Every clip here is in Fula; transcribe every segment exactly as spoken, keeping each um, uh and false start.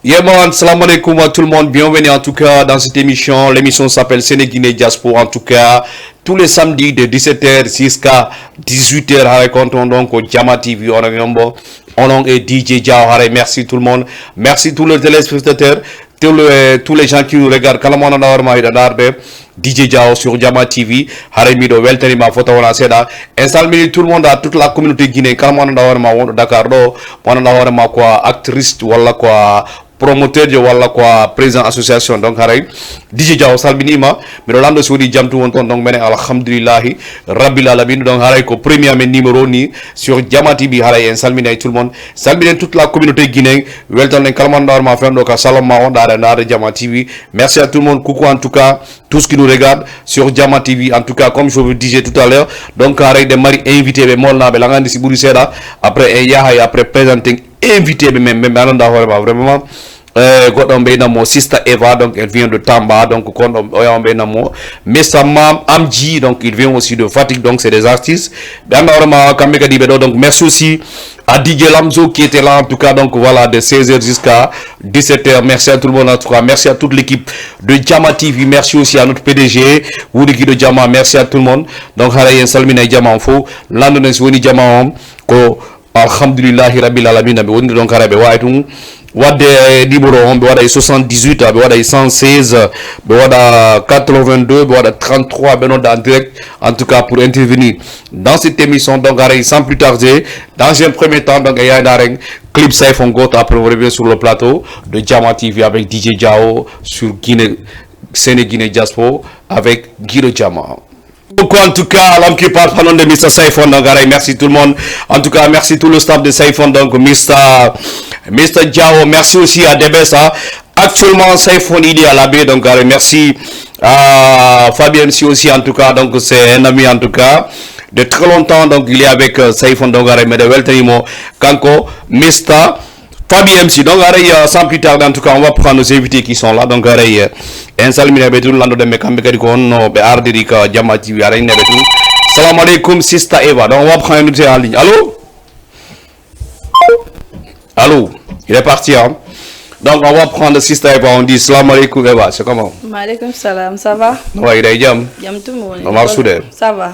Yeah man, salam alaikum à tout le monde, bienvenue en tout cas dans cette émission. L'émission s'appelle Sénéguiné Diaspo, en tout cas tous les samedis de dix-sept heures jusqu'à dix-huit heures. Haray konton donc au Jama T V, on a yombo, on est D J Diao. Haray, merci tout le monde, merci tous les téléspectateurs, tous les, tous les gens qui nous regardent. Kala mo nana warma hiɗa darde D J Diao sur Jama T V. Haray miɗo weltanima fota wona seeɗa. En salmini tout le monde, à toute la communauté guinéenne. Kala mo nana warma wonɗo Dakar ɗo, mo nana warma quoi actrice walla quoi promoteur jo walla quoi président association. Donc haray D J Diao salminima. Miɗo lanndo si woni jam tu won toon, donc menen alhamdulillahi rabbil alamin. Donc haray ko premier amen numéro ni sur Jama T V. Haray en salminay tout le monde, salminen toute la communauté guinéenne. Weltan en kala man ɗawar ma fen ɗo ka salon ma on ɗaare ndaare Jama T V. Merci à tout le monde, coucou en tout cas tout ce qui nous regarde sur Jama T V. En tout cas, comme je vous disais tout à l'heure, donc haray ɗe mari invité ɓe molnaɓe langandi si ɓuri seeɗa. Après en yahay après présenté invité ɓe men ɓe annda hoore ma vraiment. Euh, goɗɗo on ɓeyna mo Sister Eva, donc elle vient de Tamba, donc kon ɗo oya on ɓeyna mo Mister Mam Amji, donc il vient aussi de Fatick, donc c'est des artistes. Ɓe annda hoore ma kamɓe kadi ɓe ɗo. Donc merci aussi à D J Lamzo qui était là en tout cas, donc voilà, de seize heures jusqu'à dix-sept heures. Merci à tout le monde en tout cas, merci à toute l'équipe de Jama T V, merci aussi à notre P D G Wuri Guiɗo Jama, merci à tout le monde. Donc haray en salmina e Jama on fof, lanndo ɗen si woni Jama on ko alhamdulillahi rabbil alamina. Ɓe woni donc haray ɓe wawi tun wadde numéro on, ɓe waɗa e soixante-dix-huit, ɓe waɗa e cent seize, ɓe waɗa quatre-vingt-deux, ɓe waɗa trente-trois, ɓe nodda en direct en tout cas pour intervenir dans cette émission. Donc haray sans plus tarder, dans un premier temps donc e yaydaren clip Saifon goto, après on revient sur le plateau de Jama T V avec D J Diao sur Guinée, Sénéguinée Diaspo avec Guido Jama. Donc en tout cas, l'homme qui parle pas nom de Mister Saifon, donc haray merci tout le monde. En tout cas, merci tout le staff de Saifon, donc Mister Mister Diao, merci aussi à Debessa. Actuellement Saifon il est à la baie, donc haray merci à Fabien M C aussi en tout cas, donc c'est un ami en tout cas de très longtemps, donc il est avec euh, Saifon, donc haray meɗen weltanimo kanko Mister Fabi M C. Donc haray euh, sans plus tarder en tout cas on va prendre nos invités qui sont là. Donc haray euh, en salmina ɓe tun, lanndo ɗen ɓe kamɓe kadi ko honno ɓe ardiri ka Jama T V, haray ne ɓe tun. Salam alaikum Sister Eva. Donc on va prendre une autre en ligne. Allô? Allô? Il est parti, hein? Donc on va prendre Sister Eva, on dit salam alaikum Eva, c'est comment? Maaleykum salaam, ça va? Wa hiɗa e jam? Jam tun woni. Omar Sude. Ça va.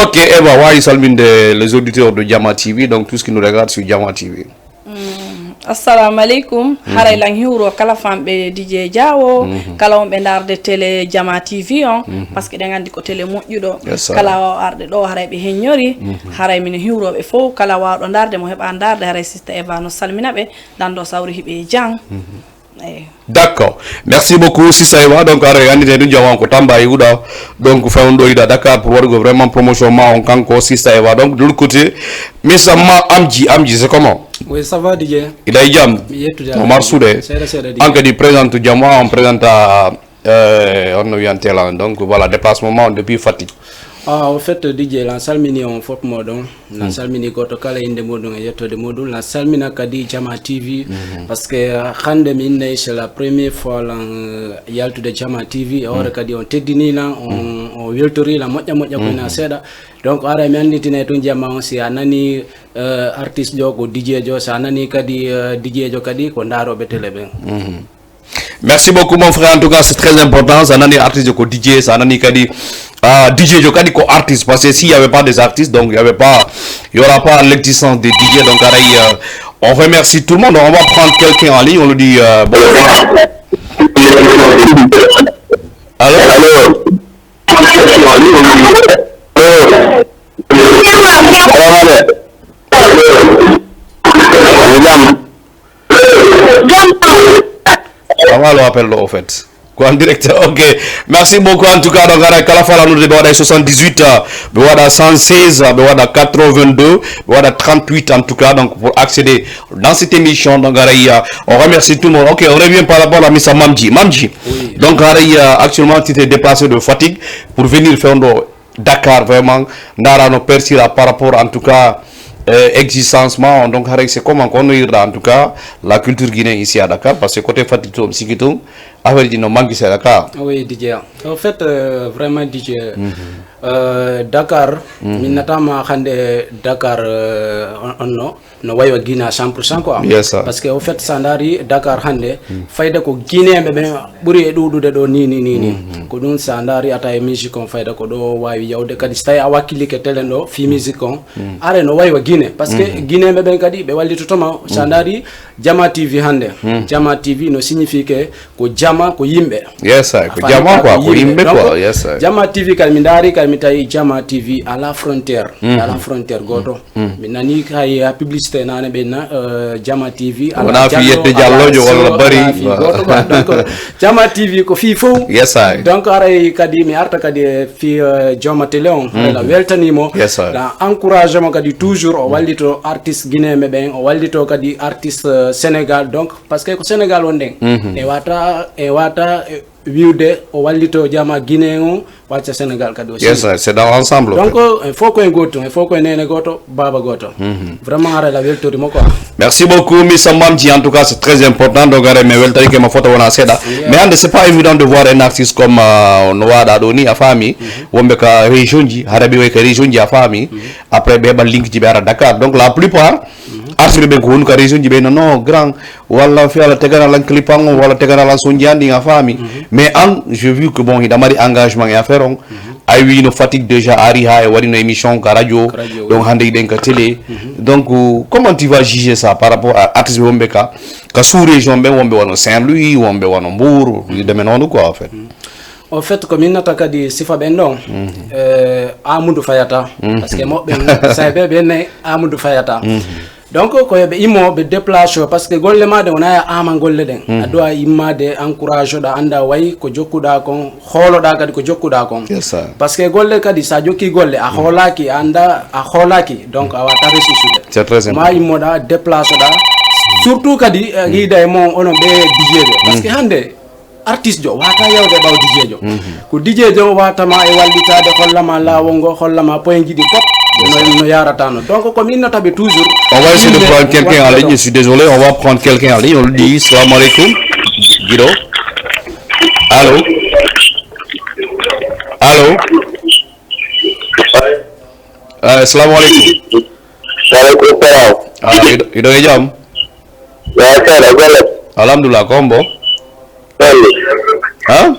Ok Eva, wawi salminde les auditeurs de Jama T V, donc tout ce qui nous regarde sur Jama T V. Mm, assalamu aleykum. Haray lan hiwro kala fanɓe D J Diao, kala wonɓe ndaarde télé Jama T V on, parce que ɗen anndi ko télé moƴƴuɗo. Yes, sir. Kala wawa arde ɗo haray ɓe heññori. Haray mino hiwroɓe fof, kala wawɗo ndaarde mo heɓa ndaarde, haray Sister Eva no salmina ɓe, lanndo sawri hiɓe e jam. Eyi. D'accord, merci beaucoup Sister Eva. Donc haray anndite ɗum, Jama on ko Tamba e Huɗa, donc fewndo ida Dakar pour waɗugo vraiment promotion ma on kanko Sister Eva. Donc de l'autre côté Mister Ma Amji, Amji c'est comment? Oui, ça va D J. Hiɗa e jam? Mi yettude Omar Sude. Seeɗa seeɗa D J. An kadi présente Jama, on présente euh, on no wiyante lan, donc voilà déplacement ma on depuis Fatick. Ah, au fait D J lan salmini on fof moɗon. Lan salmini goto kala innde muɗum e yettoode muɗum. Lan salmina kadi Jama T V, parce que euh, hannde mi innay c'est la première fois lan euh, yaltude Jama T V. E hoore kadi on teddini lan, on on weltori lan moƴƴa moƴƴa ko ina seeɗa. Donc haray mi annditine tun Jama on, si a nani euh, artiste jo ko D J jo, si a nani kadi euh, D J jo kadi ko ndaroɓe télé ɓen. Merci beaucoup mon frère, en tout cas c'est très important. Sa nani artiste ko D J, sa nani kadi ah, D J jo kadi ko artiste, parce que s'il y avait pas des artistes, donc il y avait pas, il y aura pas l'existence des D J. Donc haray euh, on remercie tout le monde. On va prendre quelqu'un en ligne, on lui dit euh, bonjour. Allô? Allô? Allô? Salam aleykum. Jam. Avant le appel au fait. Quoi en direct? Ok. Merci beaucoup en tout cas. Donc haray kala fala nous de ɓe waɗa soixante-dix-huit, euh, ɓe waɗa cent seize, euh, ɓe waɗa quatre-vingt-deux, ɓe waɗa trente-huit en tout cas. Donc pour accéder dans cette émission, donc haray euh, on remercie tout le monde. Ok, on revient par rapport à Mister Mamji. Mamji. Oui. Donc haray euh, actuellement tu t'es déplacé de Fatick pour venir faire un Dakar vraiment, ndaara no percira par rapport en tout cas euh, existence ma on. Donc haray c'est comment qu'on irra en tout cas la culture guinéenne ici à Dakar, parce que côté Fatick to mi sikki tun Affaire ji no manque seeɗa ka. Oui, D J. Au fait, euh, vraiment, D J, euh, Dakar, min natama hannde Dakar, euh, on, on no, no wayi wa Guinée à cent pour cent quoi. Yes, sir. Parce que au fait, sa ndaari Dakar hannde, fayda ko Guinéen ɓe ɓen ɓuri e ɗuuɗude ɗo ni, ni, ni, ni. Ko ɗum sa ndaari ata e musique on fayda ko ɗo wawi yawde. Kadi so tawi a wakkilike télé ɗo, fi musique on, are no wayi wa Guinée. Parce que Guinéen ɓe ɓen kadi ɓe wallitotoma. Sa ndaari Jama T V hannde. Jama T V no signifie que ko jama, ko yimɓe. Yes, sir. Ko jama quoi, ko yimɓe quoi. Yes, sir. Jama T V kadi mi ndaari kadi mi tawi Jama T V à la frontière. À la frontière goto. Mi nani hay ha publicité nane ɓe na, euh, Jama T V. Wona fi yedde jallojo walla bari. Fi goto quoi. Donc Jama T V ko fi fof. Yes, sir. Donc aray kadi mi arta kadi e fi, euh, Joma Télé on. Haray la weltanimo. Yes, sir. La encouragement kadi toujours o wallito artiste guinéen ɓen, o wallito kadi artiste, euh, Sénégal. Donc parce que ko Sénégal wonɗen. E wata, e wata, e wiwde o wallito jama Guinée on, wacca Sénégal kadi aussi. Yes, sir. C'est dans l'ensemble. Donc il faut koye goto, il faut koye nene goto, baba goto. Vraiment ara la weltori mo quoi. Merci beaucoup, Mister Mamji. En tout cas, c'est très important. Donc, are mi weltani ke ma photo wona seeɗa. Mais hannde, c'est pas évident de voir un artiste comme, euh, no waɗa ɗo ni, a faami. Wonɓe ka région ji, hara ɓe way ka région ji, a faami. Après, ɓe heɓa link ji ɓe ara Dakar. Donc, la plupart, artiste ɓen ko woni ka région ji ɓe no, no, grand, walla fiyala tegana lan clip an o, walla tegana lan sonji an ɗin, a faami. Mais an, je vu que bon, hiɗa mari engagement e affaire on, a wi no fatigue déjà ari ha e waɗino émission ka radio. Donc hannde hiɗen ka télé. Donc comment tu vas juger ça par rapport à artiste wonɓe ka, ka sous région ɓen, wonɓe wano Saint-Louis, wonɓe wano Mbour, ɗeme noonu quoi en fait. Au fait ko minnata kadi sifa ɓen ɗon, eh, Amadou Fayata. Parce que moɓɓen sayɓe ɓe ne Amadou Fayata. Donc ko yoɓe immo ɓe déplace o, parce que golle ma ɗe wona e ama golle ɗen. A dowa immade encourage oɗa anda wayi ko jokkuɗa kon, hooloɗa kadi ko jokkuɗa kon. Parce que golle kadi sa jokki golle a hoolaki, a anda a hoolaki, donc a wata resisude. C'est très important. Ma immoɗa déplace oɗa. Surtout kadi, eh, yiida e mon onon ɓe dijeɓe, parce que hande artiste jo wata yawde ɓaw dijejo. Ko dijejo watama e wallitade, hollama lawol ngo, hollama poinji ɗi pop no, no yaratano. Donc ko minnata ɓe toujours. On va essayer de prendre quelqu'un en ligne, je suis désolé, on va prendre quelqu'un en ligne. On lui dit salam alaikum. Guido. Allô? Allô? Ah, salam alaikum. Alaikum salam. Ah, ido, ido e jam? Ya, kala, kala. Alhamdulillah, kombo. Kala. Hein?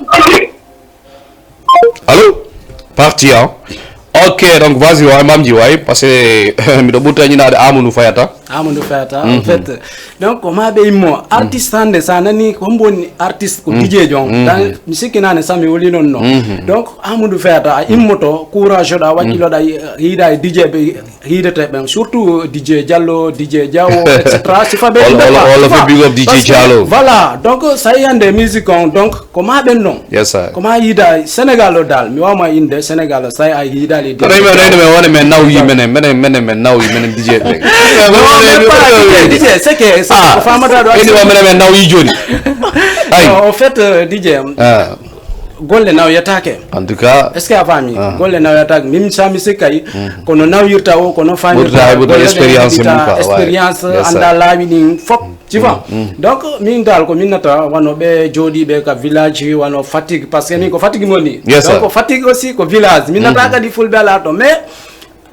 Allô? Parti, hein? Ok, donc vas-y, ouais, Mamji, ouais, parce que mi do buta ni na de Amadou Fayata. Amadou Fayata, en fait. Donc, ko ma be immo artiste hande sa nani ko hombo woni artiste ko DJ John. Dan mi sikki nane sami woli non non. Donc, Amadou Fayata a immoto courage da wakilo da yida DJ be hidete ɓen, surtout DJ Diallo, DJ Diawo, et cetera. Sifa ɓe olo olo olo fe big up DJ Diallo. Voilà, donc sa yande musique on, donc ko ma ɓen non. Yes sir. Ko ma yida Sénégal o dal mi wawma inde Sénégal o, sa a yida les. Rayma rayma me wona men nawi menen menen menen men nawi menen DJ ɓe. DJ c'est que c'est ko famata do. Eni wa menen men nawi joni. Ay. En fait DJ golle nawyatake. En tout cas, est ce que a faami? Golle nawyatake, min sami sikkay kono nawyirta o kono fanirta golle expérience. Expérience anda laawi ɗin fop. Tu vois? Donc min dal ko min nata wano ɓe jooɗiɓe ka village wano Fatigue, parce que min ko Fatigue moni. Donc Fatigue aussi ko village, min nata kadi fulɓe ala to, mais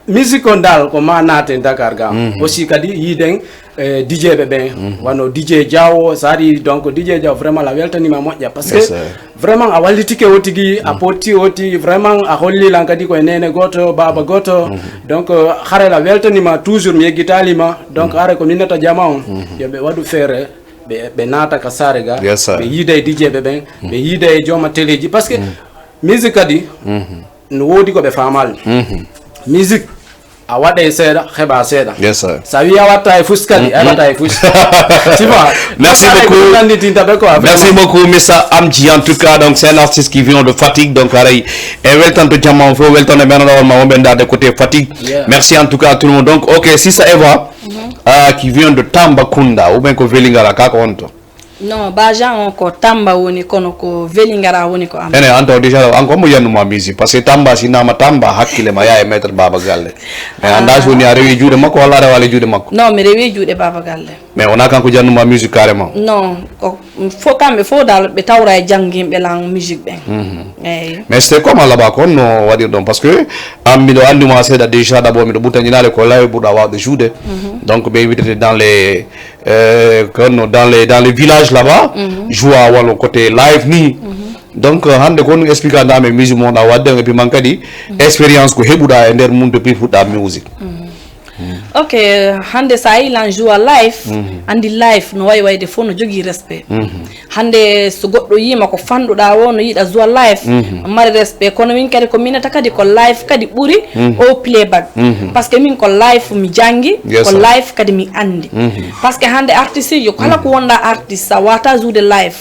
musique on dal ko ma naate Dakar ga aussi kadi yiiden. E dijeɓe ɓen wano dije Diawo, sa ari donc dije Diawo vraiment la weltanima moƴƴa, parce que vraiment a wallitike o tigi, a potti o ti vraiment, a holli lan kadi koye nene goto, baba goto. Donc hare la weltanima toujours, mi yeggitalima. Donc hare ko minnata jama on, yoɓe waɗu feere ɓe naata ka saare ga, ɓe yiida e dijeɓe ɓen, ɓe yiida e jooma teleji, parce que musique kadi no woodi ko ɓe faamaali. Musique a waɗa e seeɗa, heɓa seeɗa. Yes sir. Sa wi a watta e fus kadi a heɓata e fus. Tu vois? Merci beaucoup. Nanditinta ɓe quoi. Merci beaucoup Mister Amji. En tout cas donc c'est un artiste qui vient de Fatigue, donc aray e weltanto jamma on fof, weltano men on ma wonɓe ndade côté Fatigue. Merci en tout cas à tout le monde. Donc ok, Sista Eva qui vient de Tambacounda ou bien ko Vélingara, ka ko on to? Non, Bajan on ko Tamba woni, kono ko Velingara woni ko am. Ene, an taw déjà, an ko mo yannuma musique, parce que Tamba, si nama Tamba, hakkille ma yaa e maître Baba Galle. Mais anda so woni a rewi juuɗe makko walla a rewali juuɗe makko? Non, mi rewi juuɗe Baba Galle. Mais wona kanko jannuma musique carrément? Non, ko fo kamɓe fof dal ɓe tawra e jannginɓe lan musique ɓen. Eyyi. Mais c'était comment là-bas, ko honno waɗirɗon? Parce que an mbiɗo annduma seeɗa déjà, d'abord mbiɗo ɓurtañinaade ko lawɓe ɓurɗa wawde jouude. Donc ɓe witete dans les euh, kono dans les, dans les villages là-bas, joua wano côté live ni. Donc euh, hannde ko honno expliquer nda men musique mo wonɗa wadde on, et puis man kadi expérience ko heɓuɗa e nder mum depuis fuɗɗa musique. Ok, hannde sa yi lan joua live, andi live no wayi wayde fof no jogii respect. Hannde so goɗɗo yiima ko fanɗuɗa o no yiɗa joua live, mari respect, kono min kadi ko minata kadi ko live kadi ɓuri o playback. Parce que min ko live mi janngi, ko live kadi mi anndi. Parce que hannde artiste jo kala ko wonɗa artiste sa wata jouude live,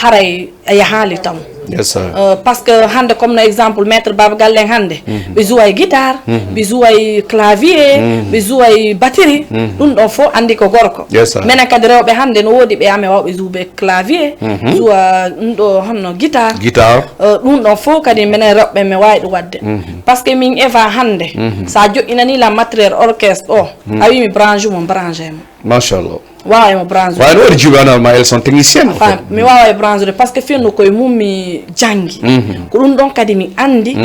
haray a yahaali taw. Yes, sir. Euh, parce que hannde comme no exemple maître Baba Galle en hannde, ɓe jouway guitare, ɓe jouway clavier, ɓe jouway batterie. Ɗum ɗon fof anndi ko gorko. Yes, sir. Menen kadi rewɓe hannde no woodi ɓe amen wawɓe jouwɓe clavier, jouwa ɗum ɗo honno guitare. Guitare. Euh, ɗum ɗon fof kadi menen rewɓe men waawi ɗum waɗde. Parce que min Eva hannde, sa joɗɗinani la matériel orchestre o, a wi mi branche mo, branche mo. Machallah. Wawa emo branche. Wawa no waɗi juuɓe ano ma, elles sont techniciennes. Fa mi wawa e branche de parce que fenno koye mum mi janngi. Ko ɗum ɗon kadi mi anndi.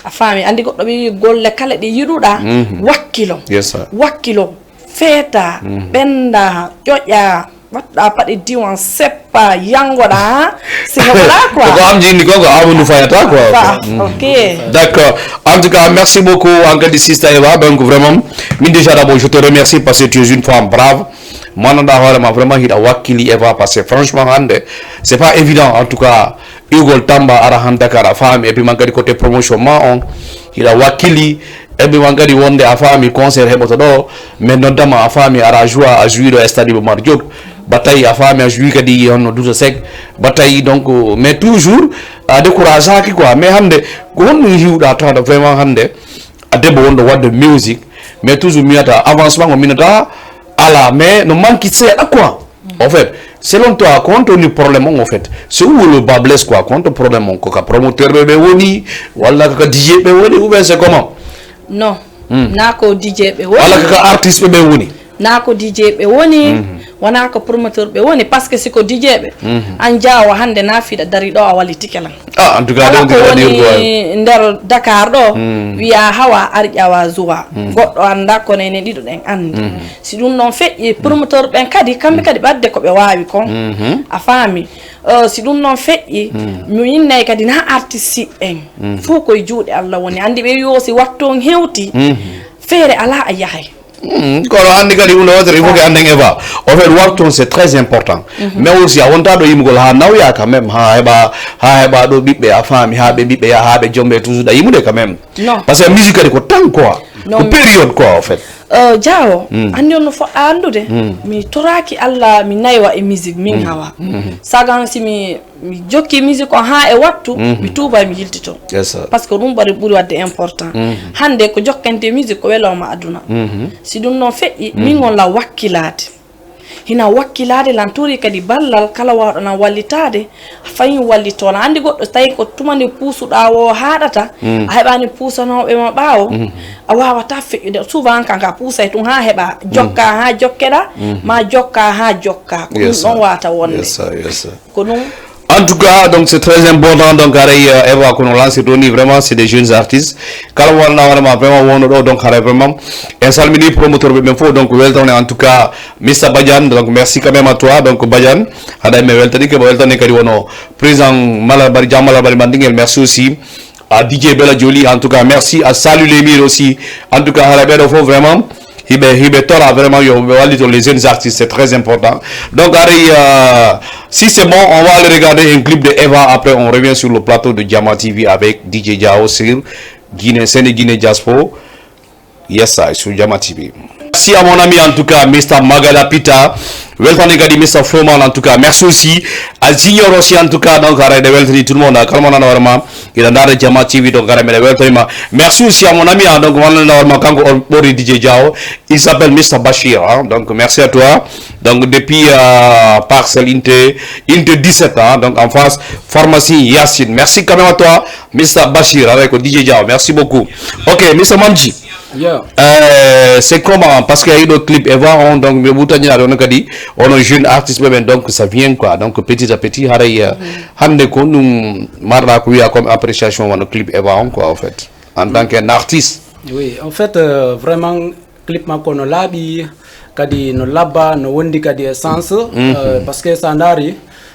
A faami, anndi goɗɗo ɓe wi golle kala ɗe yiɗuɗa, wakkilo. Yes sir. Wakkilo, feeta, ɓenda, ƴoƴa, waɗɗa paɗe diwan, seppa, yangoɗa, ha si heɓoɗa quoi. Ko am jinni ko, ko Amadou Fayata quoi. Ok. D'accord. En tout cas, merci beaucoup, Ankadi Sista Eva. Donc vraiment, min déjà d'abord, je te remercie parce que tu es une femme brave. Mo annduɗa hoore ma vraiment hiɗa wakkili Eva, parce que franchement hannde c'est pas évident, en tout cas iwgol Tamba ara han Dakar, a faami, et puis man kadi côté promotion ma on hiɗa wakkili, et puis man kadi wonde a faami concert heɓoto ɗo, mais noddama a faami ara joie a joui ɗo e stade Iba Mar Diop, ba tawi a faami a joui kadi honno Douta Seck, ba tawi donc mais toujours a décourageaki quoi, mais hannde ko honno hiwɗa tawata vraiment hannde a debbo wonɗo waɗde musique, mais toujours mi wiyata avancement o minata ala, mais no manque seeɗa quoi. En fait selon toi ko honto woni problème on? En fait c'est où le bas blesse quoi? Ko honto problème on? Ko ka promoteur ɓe ɓe woni, walla ko ka DJ ɓe woni, ou bien c'est comment? Non. Hmm. Na ko DJ ɓe woni, walla ko ka artiste ɓe ɓe woni? Na ko DJ ɓe woni, wona ko promoteur ɓe woni, parce que si ko DJ ɓe, an jaawo hannde na fiɗa dari ɗo a wallitike lan. Ah, en tout cas, kala ko woni nder Dakar ɗo, wiya hawa ar ƴawa zuwa. Goɗɗo annda, kono enen ɗiɗo ɗen anndi. Si ɗum ɗon feƴƴi, promoteur ɓen kadi, kamɓe kadi ɓadde ko ɓe waawi kon. A faami? Euh, si ɗum ɗon feƴƴi, mi innay kadi na artiste en. Fof koye juuɗe Allah woni. Anndi ɓe yo si wattu on hewti, feere alaa a yahay. Hmm, kono anndi kadi hunde wotere il faut que annden Eva, o fait wartu on c'est très important. Mais aussi a wonta ɗo yimugol ha nawya quand même, ha heɓa, ha heɓa ɗo ɓiɓɓe, a faami, ha ɓe ɓiɓɓe ya ha ɓe jombe toujours ɗa yimude quand même. Non. Parce que musique kadi ko temps quoi. Ko période quoi en fait. Euh, Diawo, anndi on no foɗɗa anndude. Mi toraaki Allah mi naywa e musique min hawa. Sagan si mi mi jokki musique on ha e wattu, mi tuuba mi yiltito. Yes sir. Parce que ɗum ɓuri ɓuri wadde important. Hannde ko jokkante musique ko weloma aduna. Si ɗum noon feƴƴi, min on la wakkilaade. Hina wakkilaade lan tori kadi ballal kala wawɗo lan wallitaade, fayin wallito lan. Anndi goɗɗo tawi ko tuma nde puusuɗa o haaɗata, a heɓani puusanooɓe ma ɓaawo, a wawata feƴƴude. Souvent kan ka puusay tun ha heɓa jokka ha jokkeɗa, ma jokka ha jokka. Ko ɗum ɗon wata wonde. Yes sir, yes sir. Ko ɗum. En tout cas donc c'est très important, donc haray euh, Eva kono lancé ɗo ni vraiment c'est des jeunes artistes, kala mo wonɗa hoorema vraiment wonno ɗo, donc haray vraiment en salmini promoteur ɓe ɓen fof, donc weltane en tout cas Mister Badiane, donc merci quand même à toi donc Badiane, haɗa men weltani keɓa weltani kadi wono président Malal Bari Jam Malal Bari Mandingel, merci aussi à D J Bella Jolie, en tout cas merci à Salut les Murs aussi, en tout cas haray ɓeɗo fof vraiment hiɓe hiɓe tora vraiment yo ɓe wallito les jeunes artistes, c'est très important. Donc haray euh, si c'est bon, on va aller regarder un clip de Eva, après on revient sur le plateau de Jama T V avec D J Diao sur Guinée, Séné Guinée Diaspo. Yes I, sur Jama T V. Merci à mon ami en tout cas Mister Magala Pita. Weltani kadi Mister Froman, en tout cas merci aussi à Junior aussi, en tout cas. Donc haray ɗe weltani tout le monde, kala mo nana hoore ma ina ndaara Jama T V, donc haray meɗe weltanima. Merci aussi à mon ami, ah, donc wonande hoore ma, kanko on ɓori D J Diaw, il s'appelle Mister Bachir, hein. Donc merci à toi. Donc depuis euh, Parcelles unité, unité dix-sept, hein, donc en face pharmacie Yacine. Merci quand même à toi, Mister Bachir, avec D J Diaw. Merci beaucoup. Ok, Mister Mamji. Yeah. Euh, c'est comment? Parce que il y a eu le clip Eva, hein, donc mais vous tenez à donner kadi on a jeune artiste, mais donc ça vient quoi. Donc petit à petit, haray euh, hande ko nous marra quoi comme appréciation on clip Eva, hein, quoi, en fait, en tant qu'un artiste. Oui, en fait, euh, vraiment, clip makko no laaɓi, kadi no labba, no wondi kadi e sens, euh, parce que sa ndaari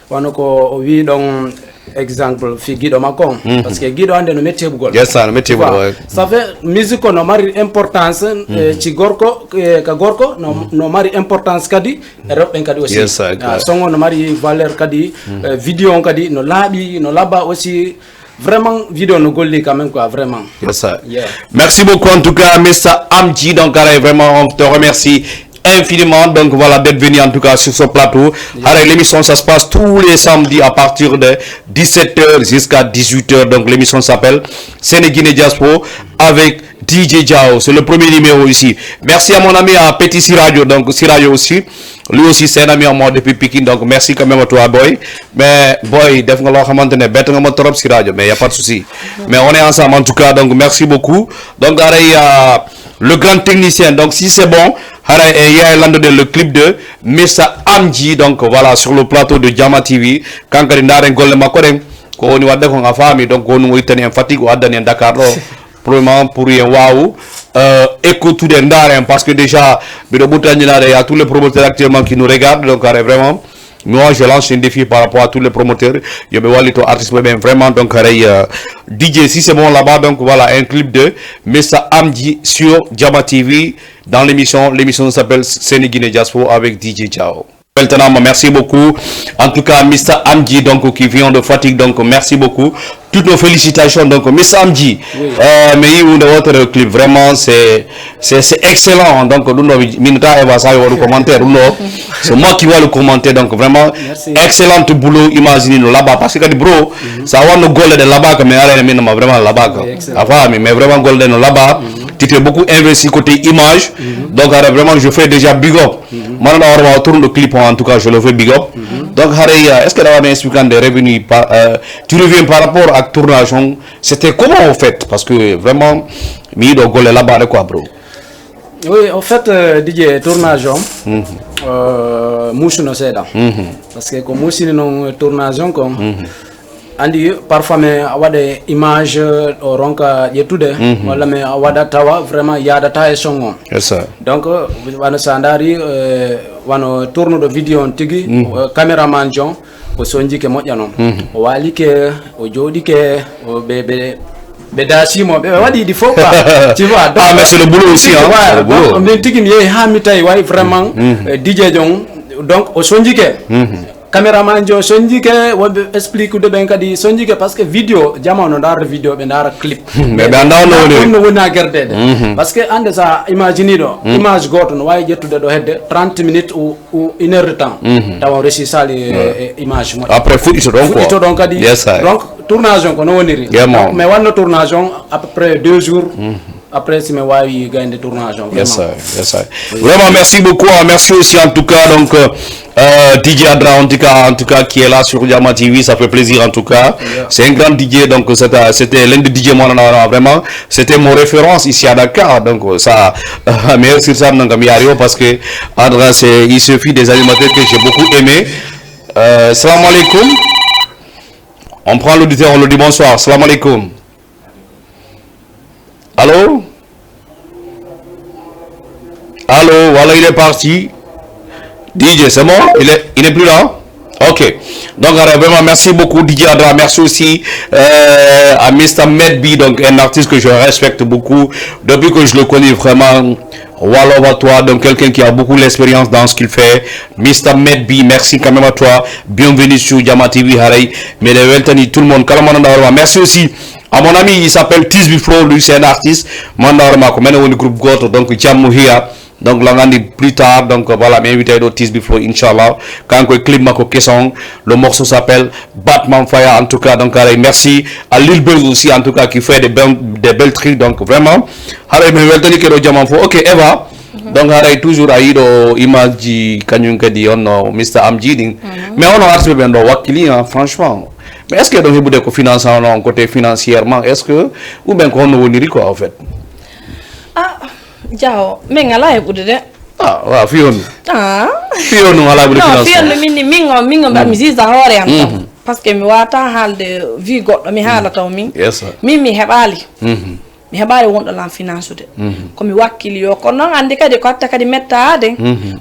wano ko o wi ɗon, exemple fi giɗo makko on, parce que giɗo hande no metti heɓugol. Yes sir, no metti heɓugol. Ça fait musique ko no mari importance, eh, ci gorko, eh, ka gorko no, no mari importance kadi e rewɓe ɓen kadi aussi. Yes sir. Ah, song on no mari valeur kadi, eh, vidéo on kadi no laaɓi, no labba aussi. Vraiment vidéo no golli quand même quoi, vraiment. Yes sir. Yeah. Merci beaucoup en tout cas, Mister Amji. Donc haray, vraiment on te remercie infiniment, donc voilà, d'être venu en tout cas sur ce plateau. Haray, l'émission ça se passe tous les samedis à partir de dix-sept heures jusqu'à dix-huit heures. Donc l'émission s'appelle Sénéguiné Diaspo avec D J Diaw. C'est le premier numéro ici. Merci à mon ami, à Petit Siradio, donc Siradio aussi. Lui aussi c'est un ami à moi depuis Pikine, donc merci quand même à toi boy. Mais boy, def nga loo xamante ne bett nga ma trop si rajo, mais y a pas de souci. Mais on est ensemble en tout cas, donc merci beaucoup. Donc haray euh, le grand technicien, donc si c'est bon, haray e yaay landude le clip de Mister Amji, donc voilà, sur le plateau de Jama T V. Kankari ndaaren golle makko ɗen, ko woni wadde ko nga faami, donc ko woni mo ittani en Fatick, o addani en Dakar ɗo. Pour le moment, pour yen waawu euh, écoutude ndaaren, parce que déjà mbiɗo ɓurtanjinaade, y a tous les promoteurs actuellement qui nous regardent, donc haray vraiment moi je lance un défi par rapport à tous les promoteurs, yo ɓe wallito artiste ɓe ɓen vraiment. Donc haray euh, D J, si c'est bon là-bas, donc voilà un clip de Mister Amji sur Jama T V dans l'émission, l'émission s'appelle Sénéguiné Diaspo avec D J Diaw. Weltanama, merci beaucoup. En tout cas, Mister Amji, donc, qui vient de Fatick, donc, merci beaucoup. Toutes nos félicitations, donc, Mister Amji. Euh, mais il y a un autre clip, vraiment, c'est c'est c'est excellent. Donc, ɗum ɗo mi nata Eva sa waɗu commentaire, ɗum ɗo c'est moi qui vois le commentaire. Donc vraiment, Merci. Excellent boulot, imagine no laaɓa, parce que kadi bro, sa wanno golle ɗe laaɓaka, mais ara min ma vraiment laaɓaka. Oui, excellent. A faami, mais vraiment golle ɗe no laaɓa. Tu t'es beaucoup investi côté image. Donc ara vraiment je fais déjà big up. Manan awar wa tourne le clip, en tout cas je le fais big up. Donc haray, euh, est-ce que d'avoir expliqué des revenus par euh, tu reviens par rapport à tournage, c'était comment au fait? Parce que vraiment mi yiɗo golle laaɓaɗe quoi bro. Oui, en fait, euh, D J, tournage on, euh, muusuno seeɗa. Parce que ko muusini noon tournage on kon, andi parfois mi waɗa image o ronka ƴettude, walla mi waɗa tawa vraiment yaadata e son on. C'est ça. Donc wano sa ndaari, euh, wano tournuɗo vidéo on tigi, euh, caméraman jon, o sonjike moƴƴa noon. O waalike, o jooɗike, o ɓe ɓe ɓe daasimo, ɓe waɗi ɗi fof quoi. Tu vois, donc, Ah, mais c'est le boulot aussi, hein, voilà, c'est le boulot. Donc min tigi mi yehi ha mi tawi way vraiment, euh, D J jon, donc o sonjike. Caméraman jo sonjike, wonɓe explique de ɓen kadi sonjike, parce que vidéo, jama no ndaara vidéo, ɓe ndaara clip. Mais ɓe annda no woni. Ɗum no woni a gerdede. Parce que ande sa imagine ɗo, image goto no wawi ƴettude ɗo hedde trente minutes ou, ou une heure de temps. Tawa o resi sali, eh, eh, image moƴƴo. Après fuɗɗito ɗon quoi. Fuɗɗito ɗon kadi. Yes, I. Donc tournage on ko no woniri. Yeah, man. Donc mi wanno tournage on à peu près deux jours. Après si mi wawi gayde tournage on. Yes, Vraiment. I. Yes, I. Vraiment, merci beaucoup, hein. Merci aussi en tout cas donc euh, euh, D J Adra, en tout cas, en tout cas, qui est là sur Jama T V, ça fait plaisir en tout cas. C'est un grand D J, donc c'est un- c'était l'un des D J, moi, non, non, vraiment, c'était mon référence ici à Dakar. Donc euh, ça, meilleur sur ça, donc mi arrive parce que Adra, c'est il suffit des animateurs que j'ai beaucoup aimé. Euh, salam alaikum. On prend l'auditeur, on lui dit bonsoir. Salam alaikum. Allô? Allô, voilà, il est parti. D J, c'est bon? Il est, il n'est plus là? Ok. Donc, alors, vraiment, merci beaucoup, D J Adra. Merci aussi euh, à Mister Medby, donc un artiste que je respecte beaucoup. Depuis que je le connais, vraiment, Walo va toi, donc quelqu'un qui a beaucoup d'expérience dans ce qu'il fait. Mister Medby, merci quand même à toi. Bienvenue sur Jama T V, haray. Mais les weltani, tout le monde. Kala mo nana hoore ma. Merci aussi à mon ami, il s'appelle Tisby Flow, lui c'est un artiste. Mo nana hoore ma ko minen woni groupe goto, donc Jammu Hiya. Donc, la ngandi plus tard, donc voilà, mi invité ɗo Tisbi Flow, inchallah. Kanko e clip makko keson, le morceau s'appelle Batman Fire, en tout cas, donc, allez, merci à Lil Benz aussi, en tout cas, qui fait des, ben- des belles trucs, donc vraiment, haray mi weltani keɗo jaman fo. Ok, Eva, donc haray toujours a yiɗo image ji kañum kadi on no Mister Amji ɗin. Mais on artiste ɓen ɗo wakkili, hein, franchement. Mais est-ce que ɗon heɓude ko financement, non, côté financièrement, est-ce que, ou bien ko honno woniri quoi, en fait? Ah, Diaw, min alaa heɓude de. Ah, waaw, fii on. Ah. Fii on ɗum alaa heɓude Non, financement. Fii on ɗum min, min, min, min, min, mi juge hoore am tan. Parce que mi waata haalde vie goɗɗo, mi haala taw min. Yes, sir. Min, mi heɓaali. Mi heɓaali wonɗo lan finansude. Ko mi wakkili yo. Kono noon anndi kadi ko hatta kadi mettaade.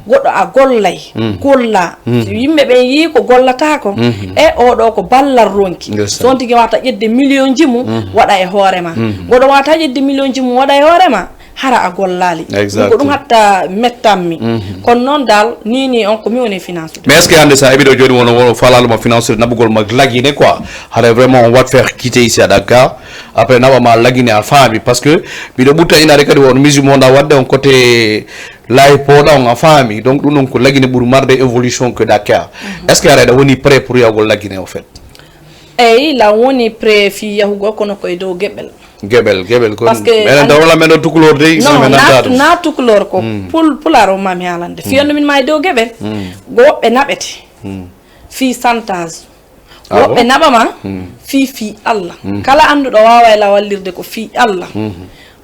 Goɗɗo a gollay. Golla. So yimɓe ɓen yii ko gollataako. E oɗo ko ballal ronki. Yes, sir. So on tigi wata ƴedde million ji mum waɗa e hoore ma. Goɗɗo wata ƴedde million ji mum waɗa e hoore ma. Hara a gollaali. Exactly. Ɗum ko ɗum hatta mettammi. Kono noon dal, ni ni on ko mi woni finance. Mais est-ce que hannde sa heɓi ɗo jooni wono wono falaaluma finance naɓugol ma lagine quoi? Hara vraiment on wat faire quitter ici à Dakar. Après naɓa ma lagine a faami, parce que miɗo ɓutta inaade kadi won musique mo nda wadde on côté lay poɗa on a faami. Donc ɗum ɗon ko lagine ɓuri marde évolution que Dakar. Est-ce que hara eɗa woni prêt pour yahugol lagine au fait? Eyi, lan woni prêt fii yahugol kono koye dow geɓel. Geɓel, geɓel ko Parce que menen an- dawla men ɗo tukulor dey Non, men na, nanta ɗum. Na tukulor ko pul pular o mami haalande. Fii on min ma e dow geɓel. Woɓɓe naɓete. Fii santage. Ah, Woɓɓe naɓa ma. Fii fii Allah. Kala annduɗo waawa e la wallirde ko fii Allah.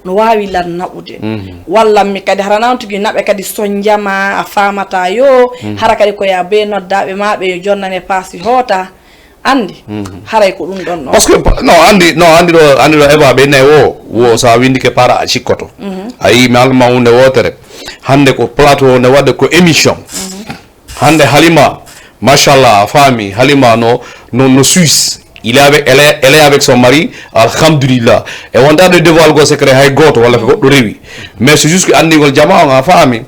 No waawi lan naɓude. Wallan mi kadi hara nan tigi naɓe kadi sonjama a faamata yo. Hara kadi ko ya be noddaɓe ma ɓe yo jonnane paasi hoota. Anndi. Haray ko ɗum ɗon ɗon. Parce que non, andi non andi ɗo andi ɗo Eva ɓe nayi wo wo sa windike para a cikkoto. A yi mi alma hunde wotere. Hande ko plateau ne wadde ko émission. Hande Halima, machallah, a faami, Halima no no no Suisse. Il est avec, elle est, elle est avec son mari, alhamdulillah. E wonta de devoir go secret hay goto wala ko goɗɗo rewi. Mais c'est juste que andigol jama on a faami.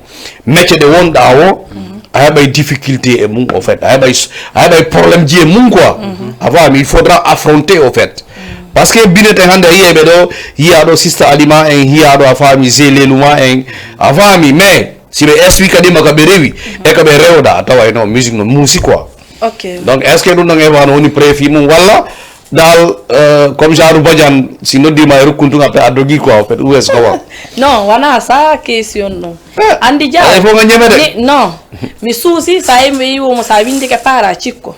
Métier de wonɗa o a heɓay difficulté e mum au fait, a heɓay a heɓay problème ji e mum quoi. A faami, il faudra affronter au fait. Parce que binete hande a yiyay ɓe ɗo, yiya ɗo sista Alima en, yiya ɗo a faami je leluma en, a faami. Mais si ɓe eswi kadima ka ɓe rewi e ka ɓe rewɗa a tawa eno musique no muusi quoi. Ok. Donc est ce que ɗum ɗon eva no woni préfi mum walla dal? Euh, comme genre badiane si noddima e rukkun tun après a dogi quoi, en fait, ou est ce que wa? Non, wona sa question ɗum. Andi ja Ay fof nga ñeme de. Non. Mi suusi sa yimɓe yiwomo sa windike para cikko.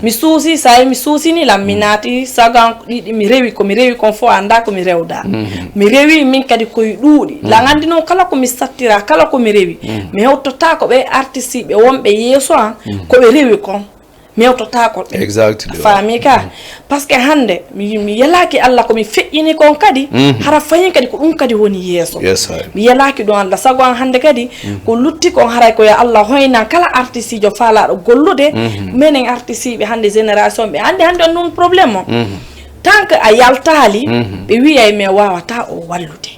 Mi suusi sa yi mi suusini lam mi naati sagan ɗiɗi mi rewi ko mi rewi kon fof anda ko mi rewda. Mi rewi min kadi koye ɗuuɗi la gandi noon kala ko mi sattira kala ko mi rewi. Mi hewtotako ɓe artistiɓe wonɓe yeeso an ko ɓe rewi kon. Mi hewtotako ɓe. Exactly. Faami ka. Parce que hannde mi mi yelaaki Allah ko mi feƴƴini kon kadi hara fayin kadi ko ɗum kadi woni yeeso. Mi yelaaki ɗum Allah sago an hannde kadi ko lutti kon haray ko yo Allah hoynan kala artistiijo faalaaɗo gollude. Menen artistiiɓe hannde génération ɓe anndi hannde on ɗum problème o. Tant que a yaltaali ɓe wiyay mais waawata o wallude.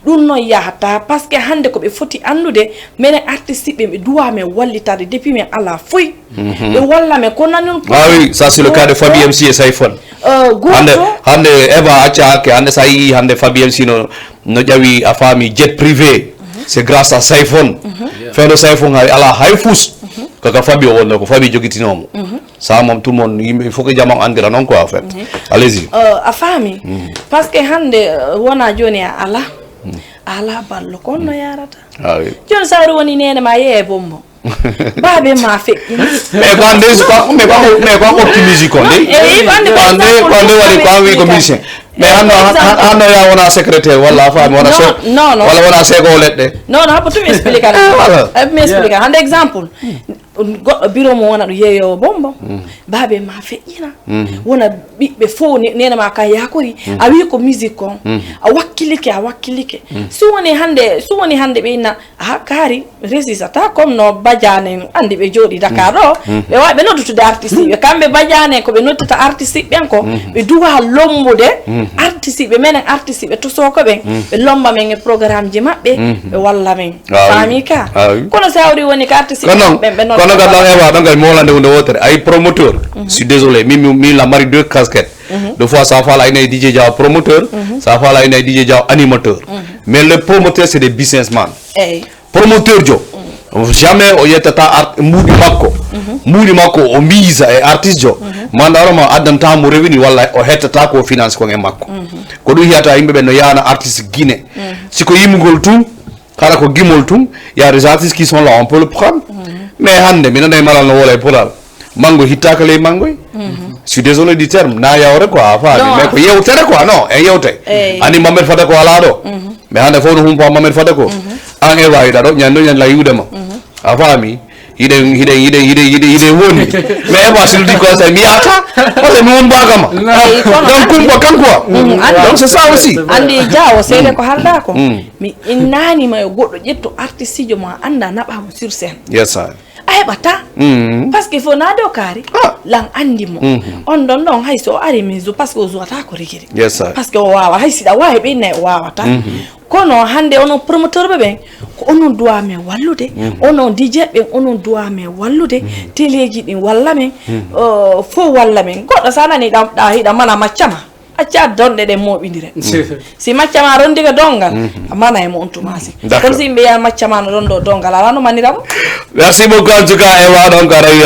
Ɗum noon yahata parce que hannde ko ɓe foti anndude menen artistiiɓe ɓe duwa men wallitarde depuis men alaa foy. Ɓe walla men ko nan non. Ah oui, ça c'est le cas de Fabi M C et Saifon. Hande hande Eva acca ke hande sa yi hande Fabi M C no no ƴawi a faami jet privé. C'est grâce à Saifon. Fewndo Saifon hay ala hay fus. Kaka Fabi o wonno ko Fabi jogitinomo. Ça moom tout le monde yimɓe il faut que jama andira non quoi en fait. Allez-y. A faami. Parce que hande wona joni a ala a ala ballo ko honno yarata. Ah oui. Joni sa ari woni nene ma yeeye bombo. Baabe ma feƴƴini. Mais ko ande ko mais ko mais ko optimisé ko nde. Eyi ko ande Ko ande ko ande wari ko an wi ko musicien. Mais anno anno ya wona secrétaire walla a faami wona so Non, non. Walla wona sego leɗɗe. Non non happo tumi explique Voilà. Happo mi explique hande exemple. Goɗɗo bureau mo wona ɗo yeeyowo bombo. Baabe ma feƴƴina. Wona ɓiɓɓe fof nene ma ka yakori. A wi ko musique kon. A wakkilike a wakkilike. Si woni hande si woni hande ɓe inna ha kaari résisata comme no badiane en andi ɓe jooɗi Dakar ɗo. Ɓe wawi ɓe noddutude artiste ɓe kamɓe badiane en ko ɓe noddata artiste ɓen ko ɓe duwa lombude. Artiste ɓe menen artiste ɓe tosoko ɓen ɓe lomba men e programme ji maɓɓe. Ɓe walla men. Faami ka. Kono sa wari woni ko artiste ɓen ɓe nodda. Kono gadda ewa ɗon kay molande hunde wotere ay promoteur. Je suis désolé mi mi la mari deux casquettes. De fois sa fala ina e DJ Diaw promoteur. Sa fala ina e DJ Diaw animateur. Mais le promoteur c'est des businessmen. Eyi. Promoteur jo, jamais o yettata art mbuuɗi makko. Mbuuɗi makko o miisa e artiste jo. Mandaroma addanta mo revenu walla o hettata ko finance kon e makko. Ko ɗum hiyata yimɓe ɓen no yaana artiste Guinée. Si ko yimugol tun, kala ko gimol tun, y a des artistes qui sont là, on peut le prendre. Mais hannde mi nanay malal no wola e polal. Manngoy hittaaka ley manngoy. Je suis désolé du terme, na yawre quoi, a faami. Mais ko yewtere quoi, non, en yewte. Ani Mamed Fada ko alaa ɗo. Mais hannde fof no humpa Mamed Fada ko. An Eva yiɗa ɗo, ñande ñande la yiwde ma. A faami? Hiɗen hiɗen hiɗen hiɗen hiɗen hiɗen woni. Mais Eva si ɗum ko sa mi yata. Parce que mi won bagama. Donc kumba kanko. Donc c'est ça aussi. Andi jawo seede ko halda ko. Mi innani ma yo goɗɗo ƴettu artiste jo ma anda naɓa mo sur scène. Yes sir. A heɓata. Parce que fo na dow kaari lan andi mo. On ɗon ɗon hay so o ari min zo parce que o zuwata ko rigiri. Parce que o wawa hay siɗa wawi ɓe inna o wawata. Kono hande onon promoteur ɓe ɓen ko onon duwa men wallude. Onon dj ɓen onon duwa men wallude. Teleji ɗin walla men. Fo walla men goɗɗo sa nani ɗa hiɗa mana maccama. Acca donɗe ɗen moɓidire. Si macca ma rondike dongal a mana e mo on tumasi. Kono si yimɓe yan macca ma no rondo dongal ala no manira mo. Merci beaucoup en tout cas Ewa. Donc aray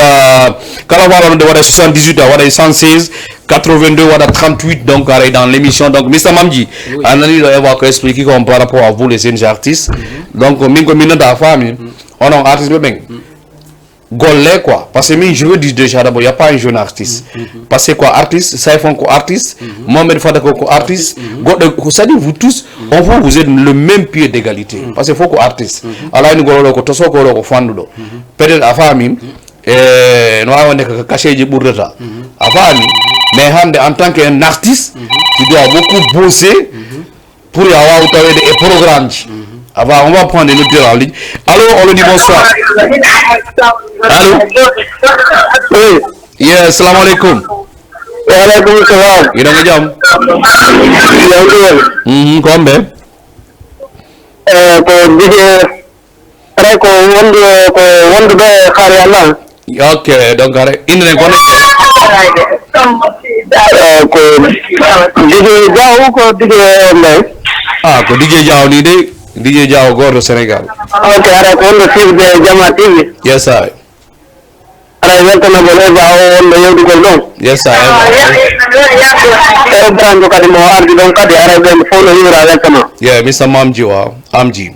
kala faɗa ɗum de waɗa soixante-dix-huit a waɗa cent seize quatre-vingt-deux waɗa trente-huit. Donc aray dans l'émission donc Mister Mamji, a nani ɗo Ewa ko expliqué ko on par rapport à vous les jeunes artistes. Donc min ko min nanta a faami onon artiste ɓe ɓen golle quoi. Parce que min je veux dire déjà d'abord y a pas un jeune artiste. Parce que quoi artiste Sayfon ko artiste, Mohamed Fada ko ko artiste. Goɗɗo ko c'est-à-dire vous tous on vous vous êtes le même pied d'égalité. Parce que fof ko artiste. Ala ni golo ɗo ko toso golo ko fanduɗo. Peut-être a faami. E no wawi wonde ko kacheji ɓurdata. A faami. Mais hande en tant que un artiste tu dois beaucoup bosser pour ya waw tawede e programme ji. Avant on va prendre une autre en ligne. Allô, on le dit bonsoir. Allô. Oui. Yes, salam alaikum. Wa alaikum salam. Ina nga jam. Yawde. Mhm, ko ambe. Eh, ko dige. Aray ko wondu ko wondu be xari Allah. Ok, donc aray inde nen kono. Eh, ko dige jaw ko dige mbay. Ah, ko dige jaw ni de. Dige jaw goto Sénégal. Ok, aray ko wondu sirde jama tigi. Yes I. Aray weltana mo le ba o wondu yewdugol ɗon. Yes I. E branjo kadi mo ardi ɗon kadi aray ɓen fof no yiwra weltana. Yeah, Mister Mamji wa Amji.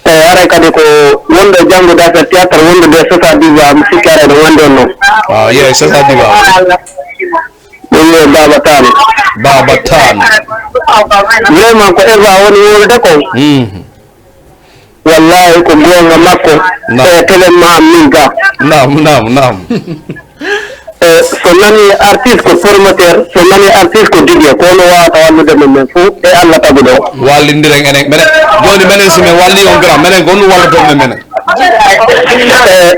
E aray kadi ko wonde janngude affaire théâtre wonde de soixante-dix ans mi sikki aray ɗo wonde on noon. Ah, yeah, soixante-dix ans. Ɗum wiye Baba Tall. Baba Tall. Vraiment ko Eva woni wowlude ko. Wallahi ko goonga makko. E telen ma am min ga. Naam, naam, naam. E so nani artiste ko promoteur, so nani artiste ko didier ko ono wawata wallude men men fou e allah taguɗo. Wallindiren enen menen. Joni menen si min walli on grand menen ko honɗum walloton men menen?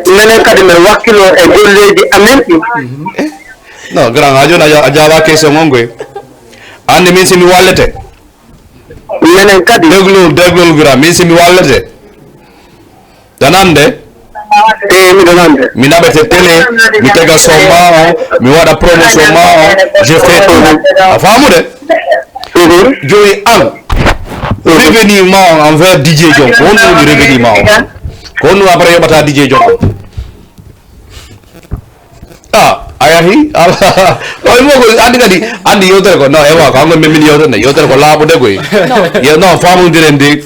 E menen kadi min wakkilo e golleji amen ɗi. Non grand ha joni a jawa question on koy. Andi min si mi wallete. Menen kadi. Déglu déglu grand min si mi wallete. Danande. E miɗo nande. Mi naɓete télé mi tega somma on mi waɗa promotion ma on. Je fais tout a famude. Joyi an revenu ma on envers dj jon ko honɗum woni revenu ma on? Ko honɗum après yoɓata dj jon on? Ah, a yahi. Omo ko andi kadi andi yewtere ko non ewa ko hanko min min yewtere nde yewtere ko laaɓude koy. Ye non famondiren de.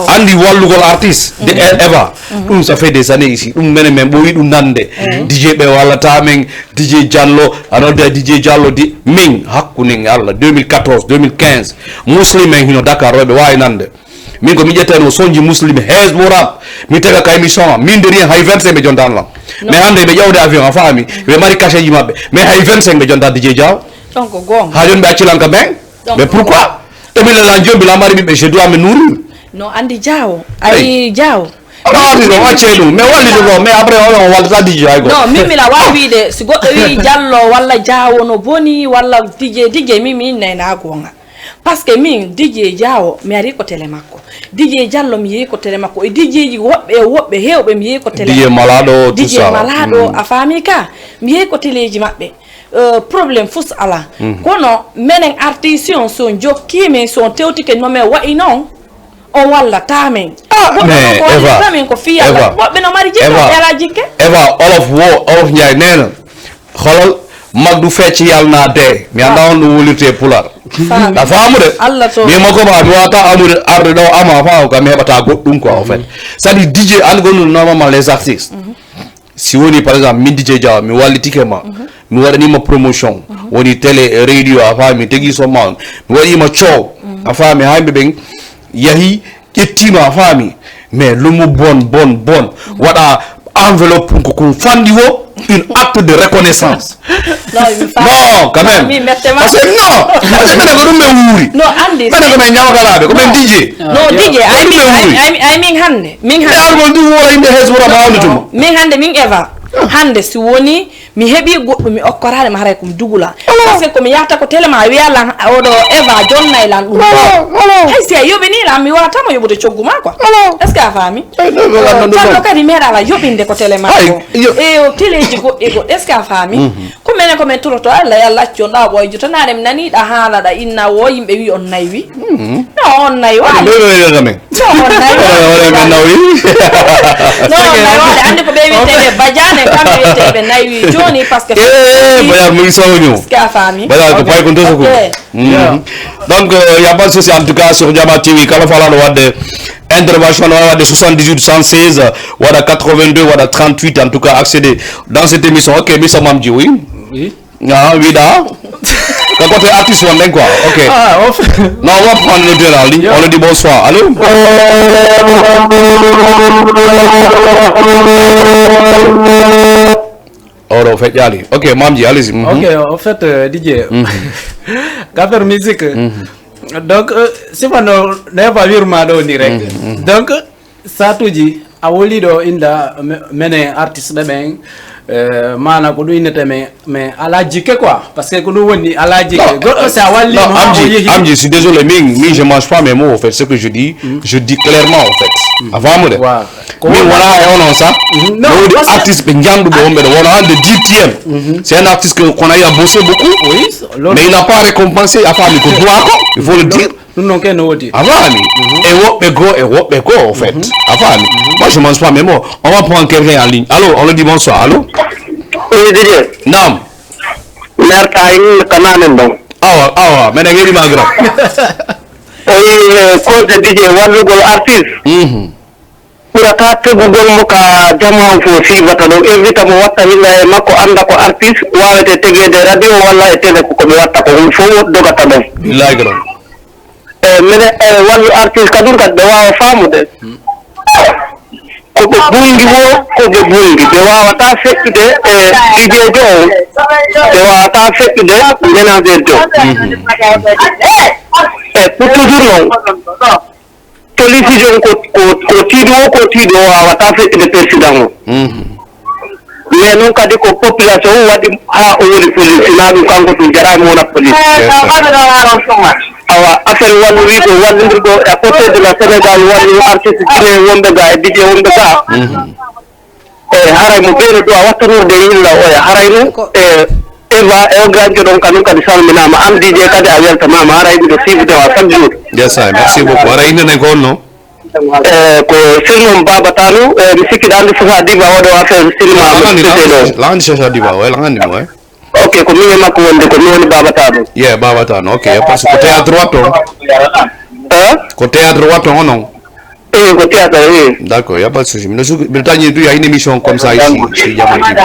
Andi wallugol artiste de. Eva, ɗum ça fait des années ici ɗum menen min ɓooyi ɗum nande. Dj ɓe wallata min. Dj Diallo a nodda. Dj Diallo di min hakkunden e allah deux mille quatorze deux mille quinze muslim en hino dakar rewɓe wawi nande. Min ko mi ƴettani o sonji muslim hees mo rap mi tega ka émission am min de rien hay vingt cinq ɓe jontani lam. Mais hande ɓe ƴawde avion a faami ɓe mari cachet ji maɓɓe mais hay vingt cinq ɓe jonta dj diaw. Ɗon ko goonga. Ha joni ɓe acci lan ka ben. Mais pourquoi? Ɓe min lan jombi lan mari ɓiɓɓe je dois me nourrir. No andi diawo ay diawo. Ɗaati ɗo accey ɗum mais wallitu ko mais après oɗon wallata dj hay go. Non min mila wawi wiide si goɗɗo wi diallo walla diawo no boni walla dj dj min mi innay na goonga. Parce que min dj diawo mi ari ko télé makko. Dj diallo mi yehi ko télé makko e dj ji woɓɓe e woɓɓe hewɓe mi yehi ko télé dj malaɗo dj malaɗo a faami ka. Mi yehi ko téléji maɓɓe. Problème fus ala. Kono menen artision so jokkimi so tewtike no men wayi noon. O wallata men. Ah, woɓɓe mais no ko Eva, wallata men ko fii yalla. Eva, Woɓɓe no mari jikke Eva, ɓe alaa jikke. Eva, olof wo, olof Njaay nee na, xoolal, mag du fecc yàlla naa dee. Mi anndaa on ɗum wulirtee pulaar. Faami. A faamu de. Allah to. Mi mo ko ma mi wata amude arde ɗo ama faamu kam mi heɓata goɗɗum quoi en fait. C'est-à-dire D J an gonu normalement les artistes. Si woni par exemple min D J Diaw mi wallitike ma, mi waɗanima promotion, woni télé, radio, a faami, tegi somma on, mi waɗima coow, a faami, ha yimɓe ɓen yahi ƴettima, a faami, mais lumu bon bon bon, waɗa enveloppe ko kon fanɗi wo une acte de reconnaissance. Non, mi faami. Non, quand même. Mi mettema. Parce que non, parce que minen ko ɗum ɓe wuuri. No andi. Minen ko men ñawakalaɓe, ko men D J. No D J, ay Ko min, ɗum ɓe ay, wuuri. ay, ay min hannde. Min Mais hannde. algol ɗum wora yimɓe hesbura ma hawni tuma. Min hannde min Eva. Hannde si woni mi heɓi goɗɗum mi okkoraade ma haray ko mi dugula. Parce que ko mi yahata ko télé ma wiya lan oɗo Eva jonnay lan ɗum. Hay si a yoɓini lan mi wawatama yoɓude coggu ma quoi. Est-ce que a faami? Ay, non, non, non, non. Canno kadi meeɗa ala yoɓinde ko télé ma Ay, ko. yo- E o téléji goɗɗi goɗɗi, est-ce que a faami? Ko minen ko min turoto Allah yo Allah accu on ɗa ɓooyjo tan aɗa mi nani ɗa haalaɗa inna wo yimɓe wi on naywi. No on naywaali. Ɓe ɓe ɓe men. No on Wala wala men naywaali. nawi. No on naywaali. Andi ko ɓe wiyeteɓe badiane kamɓe wiyeteɓe naywi jooni parce que Eh, bayar mu ngi soñu. Est-ce que a faami? Bayar ko pay ko ndoso ko. Ok. Mhm. Donc, euh, il n'y a pas de souci. En tout cas, sur Jama T V, kala fala no wadde intervention no wadde soixante-dix-huit soixante-seize, wala quatre-vingt-deux, wala trente-huit, en tout cas, accéder dans cette émission. Ok, mi sa Mamji, oui. Oui. Ah, oui, da. Ka côté artiste, on est quoi? Ok. Ah, en fait. Non, on va prendre le deux en ligne. On lui dit bonsoir. Allô? Oro feƴƴaali. Ok, Mamji, allez-y. Mhm. Ok, en fait, euh, D J, affaire musique. Donc, euh, si on ne va pas virement d'eau direct. Donc, satuji a woli ɗo inda me- menen artiste ɓe ɓen, euh, mana ko ɗum innete men mais ala jikke quoi, parce que ko ɗum woni ala jikke. Goɗɗo si a walli Non, mo ha o Amji, yehi. Amji, je suis désolé, min, min, je mange pas mes mots, en fait. Ce que je dis, je dis clairement, en fait. A faamude? Wa- Min wona e onon sa. Non, No wodi parce que- artiste ɓe janduɓe wonɓe ɗo wona hande D T M. C'est un artiste que qu'on a eu à bosser beaucoup. Oui, loolu- Mais il n'a pas récompensé, a faami ko duwa ko, il faut le dire. Ɗum noon kay no woodi. A faami? E woɓɓe goo, e woɓɓe goo, en fait. A faami? Moi, je mange pas mes mots. On va prendre quelqu'un en ligne. Allô, on le dit bonsoir. Allô? Oui, D J. Naam. Merta in kananen ɗon. Awa, awa, menen heɗima gra. O wi eh, cause D J wallugol artiste. Mhm. Ɓurata tegugol mo ka jama on fof siwata ɗon. Invita mo watta hilla e makko annda ko artiste wawete tegeede radio walla e télé ko koɓe watta ko ɗum fof dogata ɗon. Billahi gra. E mene e wallu artiste kadin kadi ɓe wawa famude. Ko ɓe bundi wo ko ɓe bundi ɓe wawata feƴƴude e pijejo on. Ɓe wawata feƴƴude ménageur jo. E pour toujours noon. Police jon ko ko ko tiiɗo o ko tiiɗo o wawata feƴƴude président o. Mais noon kadi ko population o waɗi ha o woni police na ɗum kanko ɗum jarani wona police. Awa affaire wallu wi ko wallodirgo à côté de la Sénégal wallu artiste guinéen wonɓe ga e dj wonɓe ga. E haray mo ɓeyno ɗo a wattanorde e yilla oya haray ɗum e eva e o granjo ɗon kanum kadi salminama an dj kadi a weltanama haray miɗo suivde ma chaque jour. Yes, I merci beaucoup. Ara inde nen ko honno? E ko sirmom baba tanu e mi sikkiɗa andi sosa diva oɗo affaire sinima Langandi, mistete ɗo. Langandi, Langandi Cheikh Diva, ouais, Langandi mo, ouais. Ok ko min e makko wonde ko mi woni baba tanu. Yeah, baba tanu. Ok, y a pas de souci. Ko théâtre watto? E Ko théâtre watto onon? E ko théâtre e. D'accord, y a pas de souci. Mino sugu mino tañi tu ya une émission comme ça ici, ici Jama T V.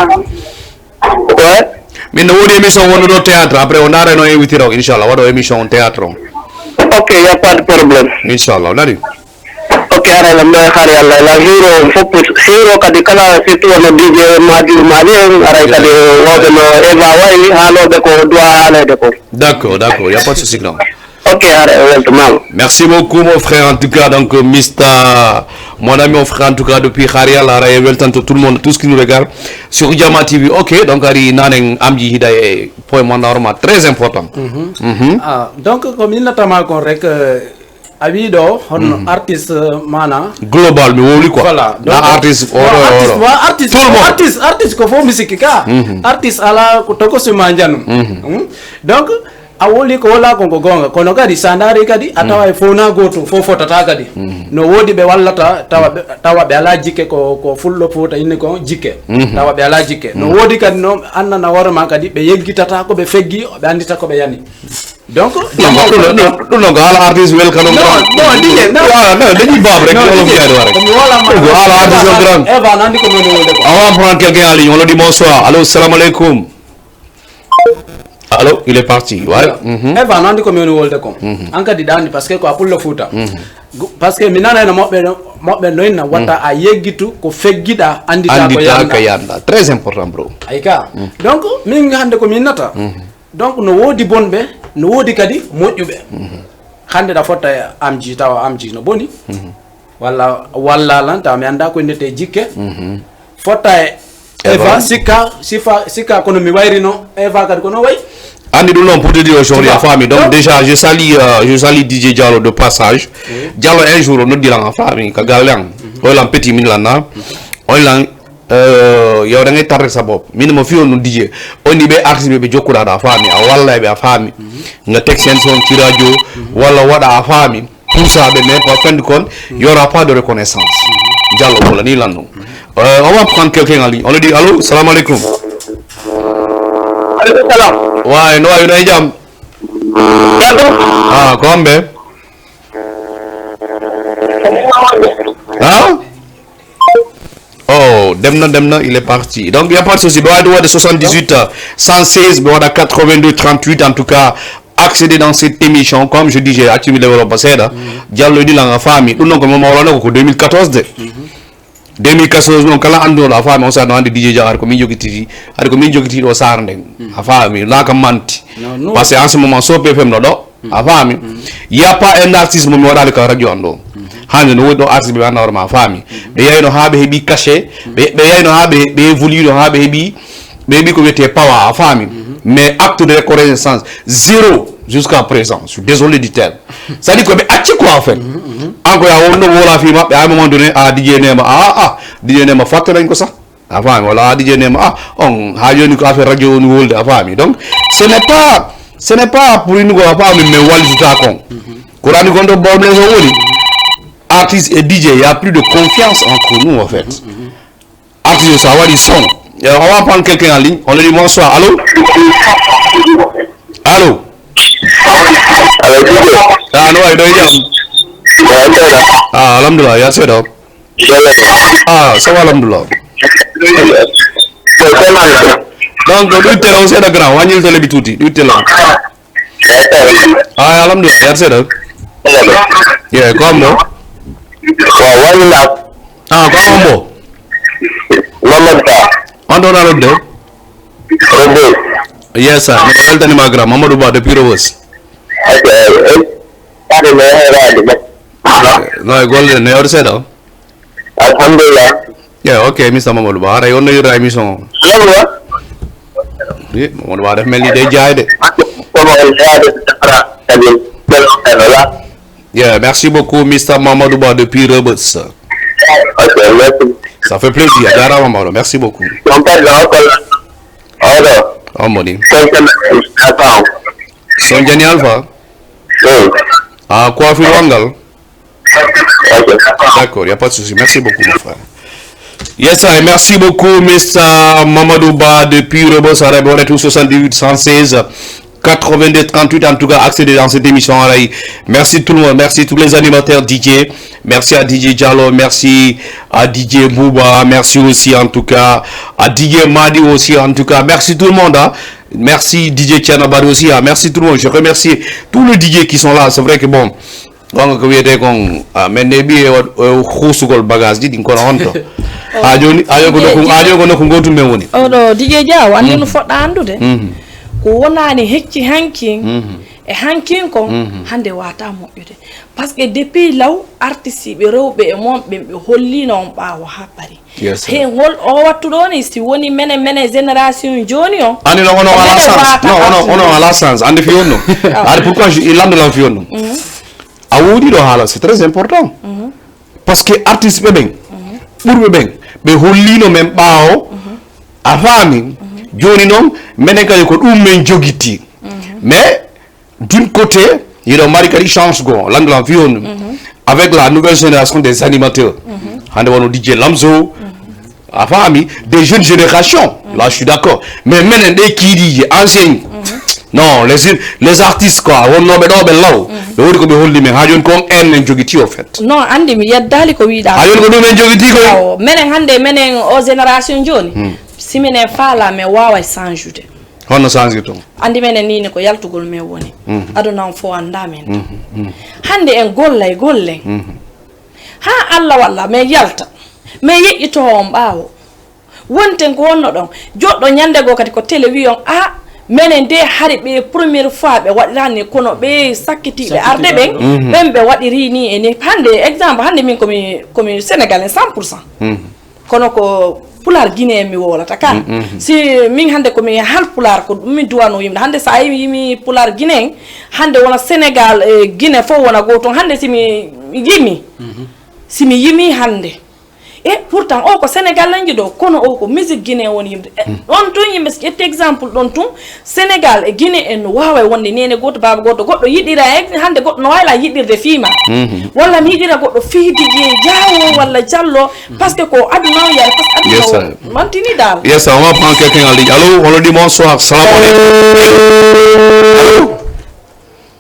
Ouais. Min no woni émission wonno ɗo théâtre, après on ara no invitira o inchallah waɗo émission on théâtre on. Ok y a pas de problème. Inchallah nani. Ok ara la mbe xaar yalla la hiro on fopp hiro kadi kala surtout wono dj madi mali en aray kadi wawɓe no eva wayi haaloɓe ko duwa haalede ko. D'accord, d'accord, y a pas de souci non. Ok ara e weltamama. Merci beaucoup mon frère en tout cas donc Mister mon ami mon frère en tout cas depuis Kharial ara e weltanto tout le monde tout ce qui nous regarde sur Jama T V. Ok donc ari nanen amji hida e point mon normal très important. Mhm. Ah, donc ko min natama kon rek euh, a wi ɗo honno artiste mana. Global mi wowli quoi. Voilà Na artiste wa artiste oɗo wa artiste Tout le monde. Artiste artiste ko fof musique ka artiste ala ko toko sima janu. Hmm? Donc A woli ko wala kon ko goonga, kono kadi sa ndaari kadi a tawa e fof na gootum, fof fotata kadi. No woodi ɓe wallata tawa ɓe, tawa ɓe alaa jikke, ko, ko fullo Fuuta inni ko jikke. Tawa ɓe alaa jikke. No woodi kadi no annana hoore ma kadi ɓe yeggitata ko ɓe feggi, ɓe anndita ko ɓe yani. Donc ɗum ɗum ɗum ɗum ɗum ko haala artiste welcome. Non, non, Didier, non. Ah, non, dañi baab rek. Non, wolof Didier, jaari wa rek. Ko mi wala ma. Ko haala artiste grand. Eva nandi ko moni wonde ko. On va prendre quelqu'un en ligne. On le dit bonsoir. Allô, salam alaikum. Allô, il est parti. Voilà. Eva nandi ko moni wolde ko. An kadi dandi parce que ko a pullo Fuuta. Parce que mi nanayno moɓɓe no, moɓɓe noyna wata a yeggitu ko feggiɗa, andita ko yanda. Andita ko yanda. Très important, bro. Ay ka. Donc min hande ko min nata. Donc no woodi bonɓe, no woodi kadi moƴƴuɓe. Hande ɗa fotta e amji, tawa amji no boni. Walla walla lan tawa mi anda ko innete jikke. Fotta e Eva. Eva, sikka sifa sikka kono mi wayrino Eva kadi kono way. Andi ɗum noon, pour te dire aujourd'hui, a faami. Donc déjà je salue, euh, je salue D J Diallo de passage. Diallo un jour o noddi lan, a faami, ka galle an. Oy lan petit min lan na. Oy lan euh, yow da ngay tarde sa bopp. Min mo fi on ɗum D J. On ni ɓe artiste ɓe ɓe jokkuɗa ɗa, a faami, a walla ɓe, a faami. Nga teg seen son ci radio walla waɗa, a faami. Pour ça ɓe, mais par fin de compte il y aura pas de reconnaissance. Diallo wala ni lan ɗum. Euh, on va prendre quelqu'un en ligne. On le dit, allô, salam alaikum. Alaikum salam. Ouais, no wayi no e jam? Ah, ko homɓe? Hein? Oh, Demna, Demna, il est parti. Donc, il n'y a pas de souci. Ɓe wawi ɗum waɗde soixante-dix-huit, euh, cent seize, ɓe waɗa quatre-vingt-deux trente-huit, en tout cas, accéder dans cette émission. Comme je disais, accu mi développe seeɗa. Diallo e ɗilan a faami. Ɗum noon ko mo mawlano ko deux mille quatorze de. Deux mille quatorze noon, kala annduɗo a faami, on saaha no hannde D J Dia, hari ko min jogiti, hari ko min jogiti ɗo saare nden. A faami, na ka manti. Parce que en ce moment, Sope F M no ɗo. A faami? Il y a pas un artiste mo mi waɗaali ka radio an ɗo. Hannde no woodi ɗo artiste ɓe annda hoore ma, a faami? Ɓe yayno haa ɓe heɓi cachet, ɓe, ɓe yayno haa ɓe, ɓe évoluino haa ɓe heɓi, ɓe heɓi ko wiyetee power, a faami? Mais acte de reconnaissance, zéro jusqu'à présent. Je suis désolé du terme. C'est-à-dire ko ɓe acci quoi, en fait. An ko ya wonno wola fi maɓɓe, à un moment donné, a D J Nema, a, a, D J Nema fattanañ ko sax. A faami, wala a D J Nema, ah, on, haa jooni ko affaire radio woni wolde, a faami. Donc, ce n'est pas, ce n'est pas pour une, a faami, mais wallitata kon. Ko rani kon to problème o woni. Artiste et D J, il y a plus de confiance entre nous, en fait. Artiste, ça va du son. Euh, on va prendre quelqu'un en ligne. On lui dit bonsoir. Allô? Allô? Allô, D J. Ah, no wayi, ɗo e jam? Waaw, Seyda. Ah, alhamdulillah, ya Seyda. Ah, ça va, alhamdulillah. Donc, ɗo itte lan seeɗa grand, wàññil télé bi tuuti, ɗo itte lan. Ah, alhamdulillah, yar seeɗa. Yeah, ko hombo? Waaw, wàññi naa. Ah, ko hombo? Mamadou Ba. On ɗon a nodde? Rebeuss. Yes, sir. Mi weltani ma grand, Mamadou Ba depuis Rebeuss. Ok, eh, pardon, mi heɓaade ma. No e golle, ne yawde seeɗa. Alhamdulillah. Yeah, ok, Mister Mamadou Ba, haray on no yiɗira émission o. Alhamdulillah. Wi, Mamadou Ba, def mel ni day jaay de. Kono on yaade dara kadi. Yeah, merci beaucoup, Mister Mamadou Ba depuis Rebeuss. Ok, merci. Ça fait plaisir, a jaaraama mawɗo, merci beaucoup. Mon père, non, ko la. Oɗo. On moni. Son Jani Alpha. Son Jani Alpha? Oui. Ah, coiffure wanngal? Ok. D'accord, il n'y a pas de souci. Merci beaucoup, mon frère. Yes, I, merci beaucoup, Mister Mamadou Ba depuis Rebeuss, Arabie, on est au soixante-dix-huit cent seize quatre-vingt-deux trente-huit. En tout cas, accéder dans cette émission, Aray. Merci tout le monde, merci tous les animateurs D J, merci à D J Diallo, merci à D J Bouba, merci aussi en tout cas à D J Madi aussi, en tout cas, merci tout le monde, hein. Merci D J Tchanabari aussi, hein. Merci tout le monde, je remercie tous les D J qui sont là, c'est vrai que bon, gonga ko wiyetee kon, ah, men ne ɓiye wa-, o huusugol bagage ji ɗin kono on to. Ha jooni, ha jooni ko nokku, ha jooni ko nokku gootum men woni. Oɗo D J Diaw, anndi no foɗɗa anndude. Ko wonaani hecci hankin, e hankin kon, hannde wata moƴƴude. Parce que depuis law, artiste ɓe rewɓe e mon ɓen ɓe holliino on ɓaawo haa paari. Yes, sir. He hol o wattu ɗo ni, si woni mene, mene génération jooni o. Ani no, ono ala chance. No, ono, ono ala chance. Ande fi on no. Ari pourquoi je, il ande lan fi on no. A woodi ɗo haala, c'est très important. Parce que artiste ɓe ɓen, ɓurɓe ɓen, ɓe holliino men ɓaawo, a faami? Jooni noon, menen kadi ko ɗum men jogiti. Mais, D'une côté, hiɗo mari kadi chance goo, langue la fi on avec la nouvelle génération des animateurs. Hande wano D J Lamzo, a faami, des jeunes générations. Là, je suis d'accord. Mais menen ɗe kiiɗiije, anciens. Non, les, les artistes quoi, wonnooɓe ɗo ɓe law. Ɓe woni ko ɓe holli men, ha joni ko on en en jogiti au fait. Non, andi mi yeddaali ko wiɗa. Ha joni ko ɗum en jogiti koy. Awo, menen hande, menen o génération joni. Si menen faala, men waaway change ude. Honno changirton? Andi menen ni, ni ko yaltugol men woni. Aduna on fof anndaa men. Hannde en gollay gollen. Haa Allah walla men yalta. Men yeƴƴito on ɓaawo. Wonten ko wonno ɗon. Joɗɗo ñannde goo kadi ko télé wi on, a, menen de hari ɓe première fois ɓe waɗirani, kono ɓe sakkitiiɓe arde ɓen, ɓen ɓe waɗiri ni e ni. Hannde, exemple, hannde min komi, komi Sénégalais cent pour cent. Kono ko Pulaar Guinée mi wowlata ka. Si min hannde ko mi hal Pulaar, ko ɗum mi duwano yimɓe. Hannde so a yimi, yimi Pulaar Guinée, hannde wona Sénégal e Guinée fof wona gootum. Hannde si mi yimi, si mi yimi hannde. E pourtant o ko Sénégal lanji ɗo, kono o ko musique Guinée woni yimde. E, ɗon tun yimɓe, so ƴetti exemple ɗon tun, Sénégal e Guinée en no waaway wonde neene gooto, baaba gooto, goɗɗo yiɗira e hannde goɗɗo no waawi la yiɗirde fii ma. Walla mi yiɗira goɗɗo fii D J Jaawo walla Jallo, parce que ko aduna o yaari, parce que aduna o mantini dal. Yes, on va prendre quelqu'un en ligne. Allô, on le dit bonsoir, salam alaikum. Allô?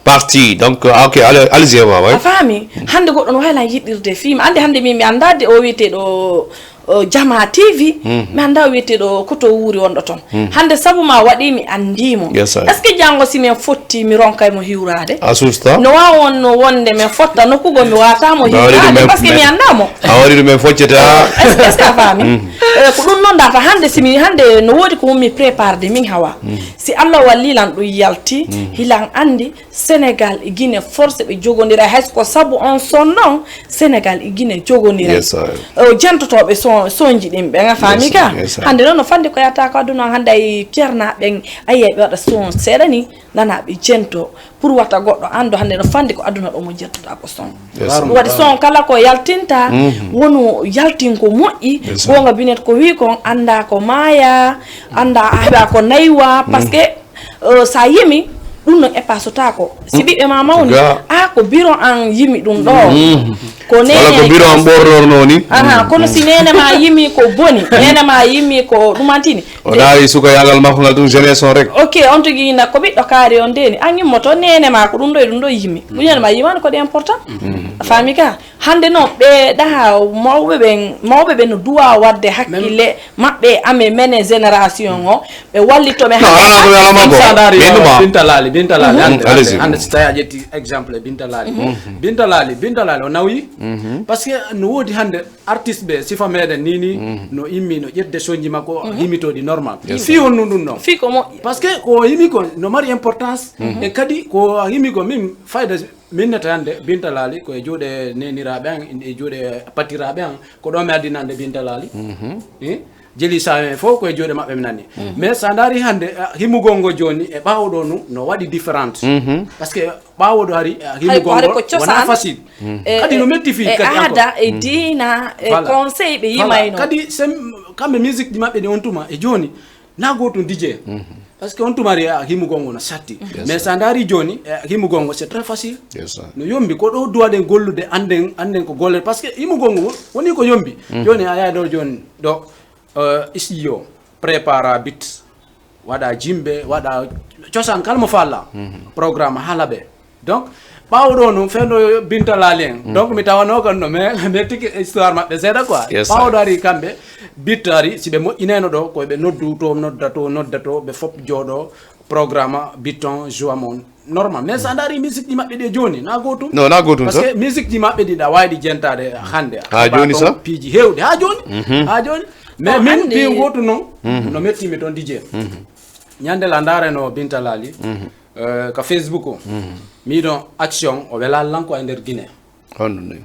Parti, donc, ah, ok, allez, allez-y, ouais, ouais. A faami? Hannde goɗɗo no waawi la yiɗirde fii ma. Ande hannde min mi anndaa de o wiyeteeɗo o Jama T V, mi anndaa o wiyeteeɗo ko to wuuri wonɗo toon. Hannde sabu ma waɗi mi anndii mo. Yes, sir. Est-ce que janngo si min fotti mi ronkay mo hiwraade? A suusta? No waawi won no wonde min fotta nokku goo mi waawataa mo hiwraade, parce que mi anndaa mo. A waɗi ɗum en foccata. Est-ce que, est-ce que a faami? Eh, ko ɗum noon data hannde si mi, hannde no woodi ko mi préparde min hawa. Si Allah walli lan ɗum yalti, hilan anndi, Sénégal e Guinée force ɓe jogondira, hay so ko sabu on son noon, Sénégal e Guinée jogondira. Yes, sir. O jentotooɓe son, sonji ɗin ɓen, a faami ka? Yes, sir. Hannde noon no fandi ko yata ko aduna on, hannde ay Ceerno ɓen, a yiyay ɓe waɗa son seeɗa ni, nana ɓe jento. Pour wata goɗɗo anndo hannde no fandi ko aduna ɗo mo jentoɗa ko son. Yes, sir. Ɗum waɗi son kala ko yaltinta, wonu yaltin ko moƴƴi, yes, sir, goonga binet ko wi kon annda ko maaya, annda a heɓa ko naywa, parce que Euh, sa yimi, ɗum no epasotako. Si ɓiɓɓe ma mawni, a ko biro an yimi ɗum ɗo. Ko wala ko nene biro an ɓornorno ni. Aha, kono si nene ma yimi ko boni, nene ma yimi ko ɗumantini. O daari suka yagal makko ngal ɗum jeunesse on rek. Ok, on tigi na ko ɓiɗɗo kaari on deni. An yimmoto nene ma ko ɗum ɗo e ɗum ɗo yimi. Ɗum nene ma yimani ko ɗe important. A faami ka? Hannde noon, ɓe ɗaha mawɓe ɓen, mawɓe ɓen no duwa waɗde hakkille maɓɓe e amen, menen génération o, ɓe wallito ɓe. No, hannde alaa ko wiyata makko. Binta Laali, Binta Laali, hannde, hannde si tawi a ƴetti exemple e Binta Laali. Binta Laali, Binta Laali, o nawyi. Parce que no woodi hannde artiste ɓe, sifa meɗen ni, ni, no immi, no ƴettude sonji makko, himitoɗi normal. Fii honno ɗum ɗon? Fii ko moƴƴi. Parce que ko himi ko no mari importance, e kadi ko himi ko min fayda. Min nata hannde Binta Laali ko e juuɗe neeniraaɓe an, e juuɗe patiraaɓe an, ko ɗo mi addinande Binta Laali. Eh? Jeli Saame fof ko e juuɗe maɓɓe mi nani. Mais so a ndaari hannde, ah, himugol ngo jooni e ɓaawo ɗo nu, no waɗi différente. Parce que ɓaawo ɗo hari, ah, himugol ngo wona facile. Kadi no metti fii e kadi aada, encore. E diina, e conseil ɓe yimayno. Kadi sem-, kamɓe musique ji maɓɓe ɗi on tuma e jooni, na gootum D J. Parce que on tumari a himugol ngo no satti. Mais so a ndaari jooni, eh, himugol ngo c'est très facile. No yombi ko ɗo duwaɗen gollude, annden, annden ko golle. Parce que himugol ngo woni ko yombi. Jooni a yaha ɗo jooni ɗo, eh, studio, prépara beat, waɗa jimbe, waɗa cosaan kala mo falla. Programme hala ɓe. Donc, ɓaawo ɗo noon, fewndo Binta Laali en. Donc, mi tawano kan no, mais, mais tigi histoire maɓɓe seeɗa quoi. Ɓaawo ɗo ari kamɓe, Bit ari, si ɓe moƴƴinayno ɗo, ko ɓe noddu to, nodda to, nodda to, ɓe fop jooɗo, programme, Bit on, joua mon. Normal. Mais so a ndaari musique ji maɓɓe ɗi jooni, na gootum. Non, na gootum. Parce que musique ji maɓɓe ɗi, ɗa waawi ɗi jentaade hannde. Ha jooni sa? Piiji heewɗi, ha jooni. Ha jooni. Mais min, piiw gootum noon, no metti mi toon D J. Ñande la ndaareno Binta Laali. Eh, ka Facebook o. Miɗon action o welaali lan ko e nder Guinée. Honɗum ni?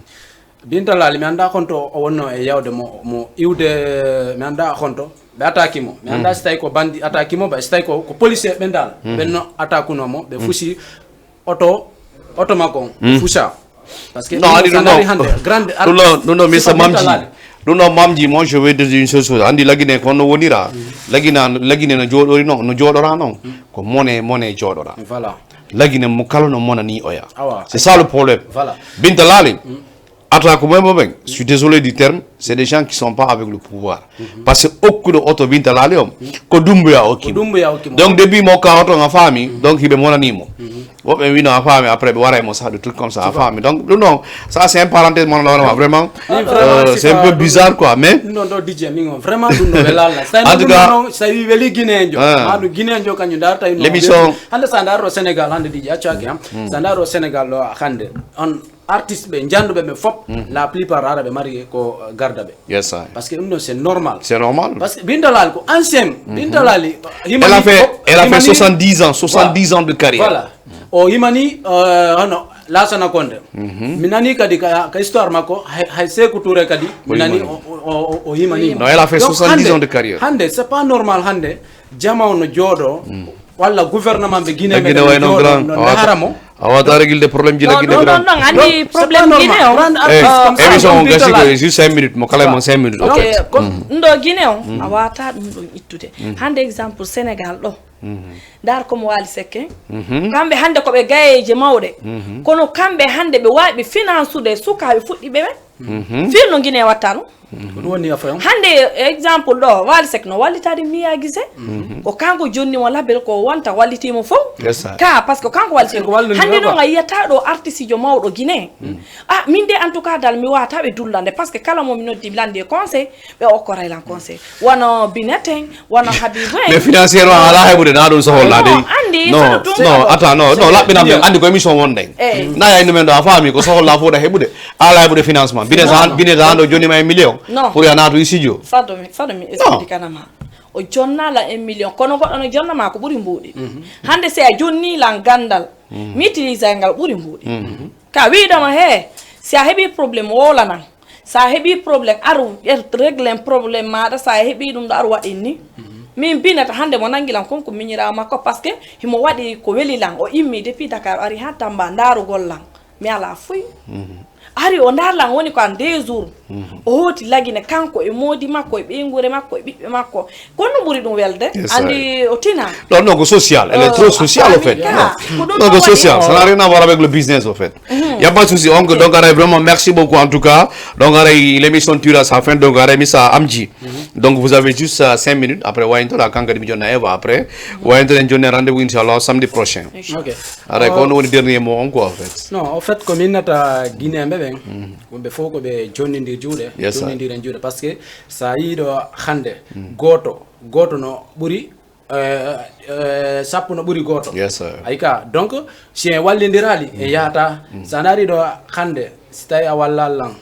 Binta Laali, mi anndaa konto o wonno e yawde mo, mo iwde, mi anndaa konto. Ɓe attaqué mo. Mi anndaa si tawi ko bandi attaqué mo, ba si tawi ko, ko policier ɓen dal. Ɓen no attaqué no mo, ɓe fusi oto, oto makko on, ɓe fusa. Parce que non, andi ɗum ɗo. Hannde, grande ɗum ɗo, ɗum ɗo, Mister Mamji. Ɗum ɗo, Mamji, moi je vais dire une seule chose. Anndi Lagine ko no wonira. Lagine, Lagine no jooɗori noon, no jooɗora noon. Ko mone, mone jooɗora. Voilà. Lagine mo kala no monani oya. Awa. C'est ça le problème. Voilà. Binta Laali. Ata ko moy mo ɓen. Je suis désolé du terme. C'est des gens qui sont pas avec le pouvoir. Parce que okkuɗo oto Binta Laali on, ko Dumbuya okki mo. Ko Dumbuya okki mo. Donc depuis mo ka oto nga faami, donc hiɓe monani mo. Woɓɓe wino a faami, après ɓe waray mo ça, de trucs comme ça, a faami. Donc ɗum ɗon, ça c'est un parenthèse, mon vraiment. Vraiment, c'est un peu bizarre quoi, mais ɗum ɗon ɗo D J min on vraiment ɗum ɗo welalla. En tout cas, non, sa wi weli Guinéen jo. Ma ɗum Guinéen jo kañum darta ino. L'émission. Hande sa ndaro Sénégal hande D J accu hakke am. Sa ndaro Sénégal ɗo hande on artiste ɓe janduɓe ɓe fof, la plupart ara ɓe mari ko garda ɓe. Yes I. Parce que ɗum ɗon c'est normal. C'est normal. Parce que Binta Laali ko ancien. Binta Laali elle a fait, elle a fait soixante-dix ans, soixante-dix ans de carrière. Voilà. O himani hono Laasana Konde. Mi nani kadi ka, ka histoire makko hay, hay Seeku Touré kadi mi nani o, o, o, o himani. Non, elle a fait soixante-dix ans de carrière. Hande c'est pas normal hande jama o no jooɗo walla gouvernement ɓe Guinée ɓe no jooɗo no ndahara mo. A wata régulde problème ji la Guinée grand. Non, non, andi problème Guinée o. Émission o gasi ko juste cinq minutes, mo kala mon cinq minutes. Ok. Ko ɗum ɗo Guinée o a wata ɗum ɗon ittude. Hande exemple Sénégal ɗo. Ndar komo Waali Sekke. Kamɓe hande ko ɓe gayeeje mawɗe. Kono kamɓe hande ɓe wawi ɓe finansude sukaaɓe fuɗɗiɓe ɓe. Fir no Guinée watta ɗum. Ko ɗum woni affaire on. Hande exemple ɗo Waali Sekke no wallitade Miya Guissé. Ko kanko jonni mo label ko wonta wallitimo fof. Ka parce que kanko wallitimo. Hande noon a yiyata ɗo artiste jo mawɗo Guinée. Ah min de en tout cas dal mi wata ɓe dullande parce que kala mo mi noddi mi lande conseil ɓe okkoray lan conseil. Wano Binet en, wano Habibou en. Mais financièrement ala heɓude na ɗum soholla de. Andi non non attends non non laɓɓinam men andi ko émission wonɗen. Na yayno men ɗo a faami ko soholla fof ɗa heɓude. Ala heɓude financement bine sa bine sa ɗo joni ma e million. Pour ya naatu e studio. Fado mi fado mi explique kanama. O jonnala un million kono goɗɗo no jonnama ko ɓuri mbuuɗi. Hande si a jonni lan gandal mi utilisay ngal ɓuri mbuuɗi. Ka wiɗoma he si a heɓi problème wowlanan. Sa heɓi problème ar réglen problème maɗa sa heɓi ɗum ɗo ar waɗin ni. Min binata hande mo nangilan kon ko miñirawo makko parce que himo waɗi ko weli lan o immi depuis Dakar ari ha Tamba ndarugol lan. Mi ala fuy. Ari o ndar lan woni ko an deux jours. O hooti Lagine kanko e moodi makko e ɓeynguure makko e ɓiɓɓe makko. Kono no ɓuri ɗum welde andi o tina. Non non ko social elle est trop sociale au fait. Non ko social ça n'a rien à voir avec le business au fait. Il y a pas de souci. Donc donc aray vraiment merci beaucoup en tout cas. Donc aray l'émission tire à sa fin donc aray mi sa amji. Donc vous avez juste cinq minutes après wayntoɗa kankadi mi jonna Eva après. Wayntoɗen jonni rendez-vous inchallah samedi prochain. Aray ko on woni dernier mot on quoi en fait. Non en fait ko min nata guinéen ɓe ɓen. Wonɓe fof ko ɓe jonnidir juuɗe. Jonnidiren juuɗe parce que sa yiiɗo hande gooto gooto no ɓuri sappo no ɓuri gooto. Ay ka donc si en wallidiraali en yahata. So a naari ɗo hannde si tawi a wallal lan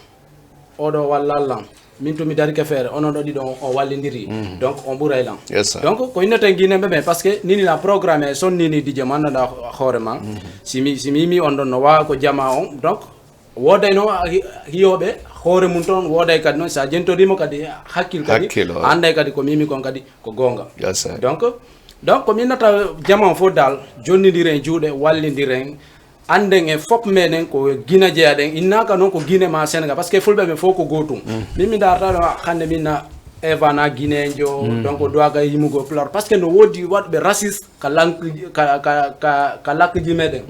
oɗo wallal lan min to mi darike feere onon ɗo ɗiɗo on wallidiri. Donc on ɓuray lan. Donc ko inneten guinemɓe ɓe parce que nini la programme e sonnini dije mannoɗa hoore ma. Si mi si mi yimi on ɗon no wawa ko jama on donc wooday noon hiyooɓe hoore mum toon wooday kadi noon so a jentoriima kadi hakkil kadi a annday kadi ko mimi kon kadi ko goonga. Donc donc ko min nata jaman fof dal jonnindiren juuɗe wallindiren annden en fof meɗen ko gina jeyaɗen innaka noon ko guine ma sénégal parce que fulɓe ɓe fof ko gootum. Min mi darata ɗo hannde min na evana guinejo donc dowaga yimugo pularo parce que no woodi waɗɓe raciste ka lankuji ka ka ka ka lakkuji meɗen.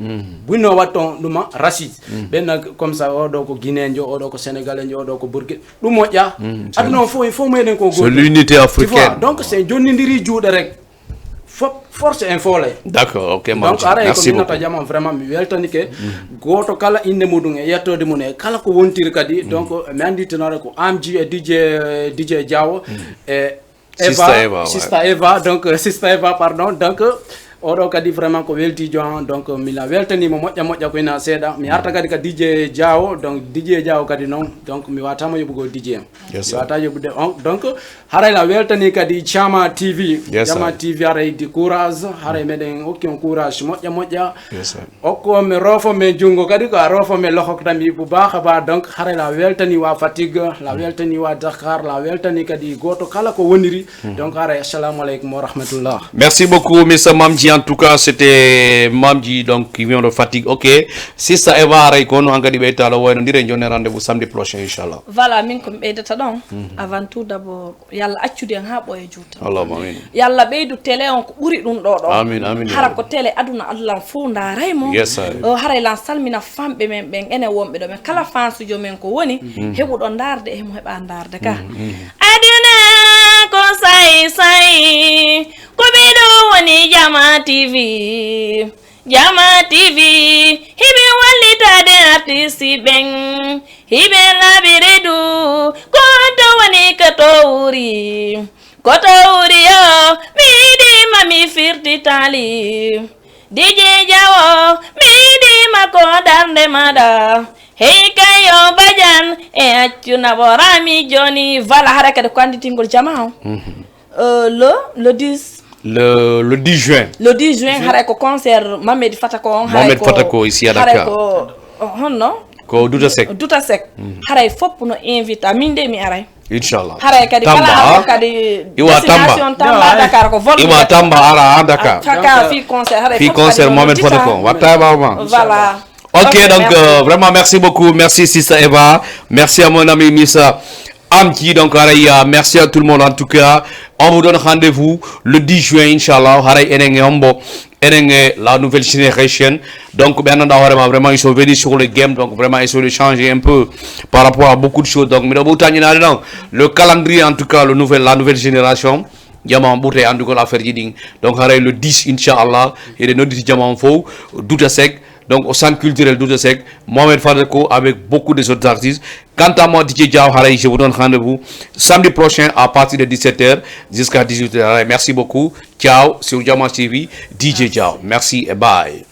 Bunno watton ɗuma raciste ɓenna comme ça oɗo ko guinejo oɗo ko sénégalaijo oɗo ko burkina ɗum moƴƴa. Aduna o fof il faut meɗen ko goto l'unité africaine donc c'est jonnidiri juuɗe rek. Fop force en folay. D'accord ok donc aray ko minnata jama vraiment mi weltanike. Goto kala inde muɗum e yettode mum e kala ko wontiri kadi donc mi anditinore ko amji e dj dj diawo e Sista Eva, Sista Eva, donc euh, Sista Eva, pardon, donc euh, oɗo kadi vraiment ko weltijo an donc euh, mina weltanima moƴƴa moƴƴa ko ina seeɗa mi arta kadi ka dj diawo donc dj diawo kadi noon donc mi watama yoɓugol dj am mi wata yoɓude on donc Haray la weltani kadi Jama T V. Yes, Jama sir. T V haray di courage. Haray meɗen okki on courage moƴƴa moƴƴa. Yes, sir. Okko me rofo me jungo kadi ko a rofo me loxo tambi bu baax a baax. Donc haray la weltani wa Fatigue, la weltani wa Dakar, la weltani kadi goto kala ko woniri. Donc haray assalamu alaikum wa rahmatullah. Merci beaucoup, Mister Mamji. En tout cas, c'était Mamji donc qui vient de Fatigue. Ok. Sister Eva haray kono hankadi ɓeytalo wayno ndire jonne rendez-vous samedi prochain, inchallah. Voilà, min ko mi ɓeydata ɗon. Avant tout d'abord, yalla accude en ha ɓooya juuta. Allahumma amin. Yalla ɓeydu télé on ko ɓuri ɗum ɗo ɗo. Amin, amin, ya hara rabbi. Ko télé aduna Allah fof ndaaray mo. Yes, sir. O haray lan salmina famɓe men ɓen enen wonɓe ɗo men kala fansujo men ko woni heɓuɗo ndaarde e mo heɓa ndaarde ka. Aduna ko sayi sayi ko ɓe ɗo woni Jama T V. Jama T V hiɓe wallitade artiste ɓen. Hiɓe laaɓi reedu ko to woni ko to wuri. Ko to wuri yo mi yiɗima mi firtitali. D J Diaw mi yiɗima ko darnde maɗa. Hey kayo bajan e accu naɓorami joni. Voilà, hara kadi ko anditingol jama o. Euh, le, le dix. Le, le dix juin. Le dix juin, haray ko concert Mohamed Fatako on, haray Mohamed ko, Fatako ici à haray Dakar. Ko, oh, honno? Ko Douta Seck. Douta Seck. Haray fof no invite, min de mi aray. Inchallah. Haray kadi Tamba, kala ah? Kadi iwa Tamba. Destination Tamba, Dakar ko vol. Iwa Tamba ara à Dakar. Faka fi concert, haray fi fof concert kadi Mohamed Fatako. Watta baba. Voilà. Ok, donc, euh, vraiment, merci beaucoup. Merci, Sister Eva. Merci à mon ami Mister Amki. Donc, haray, euh, merci à tout le monde. En tout cas, on vous donne rendez-vous le dix juin, Inch'Allah. Haray, enen e hombo, enen e la nouvelle génération. Donc, bien entendu, vraiment, vraiment, ils sont venus sur le game. Donc, vraiment, ils sont changés un peu par rapport à beaucoup de choses. Donc, mais d'abord, le calendrier, en tout cas, le nouvel, la nouvelle génération. Jama on ɓurta e anndugol affaire ji ɗin. Donc haray le dix inchallah eɗen nodditi jama on fof Douta Seck, donc au centre culturel Douta Seck, Mohamed Fatako avec beaucoup des autres artistes. Quant à moi, D J Diaw, haray je vous donne rendez-vous samedi prochain à partir de dix-sept heures jusqu'à dix-huit heures. Haray merci beaucoup. Ciao sur Jama T V, D J Diaw. Merci et bye.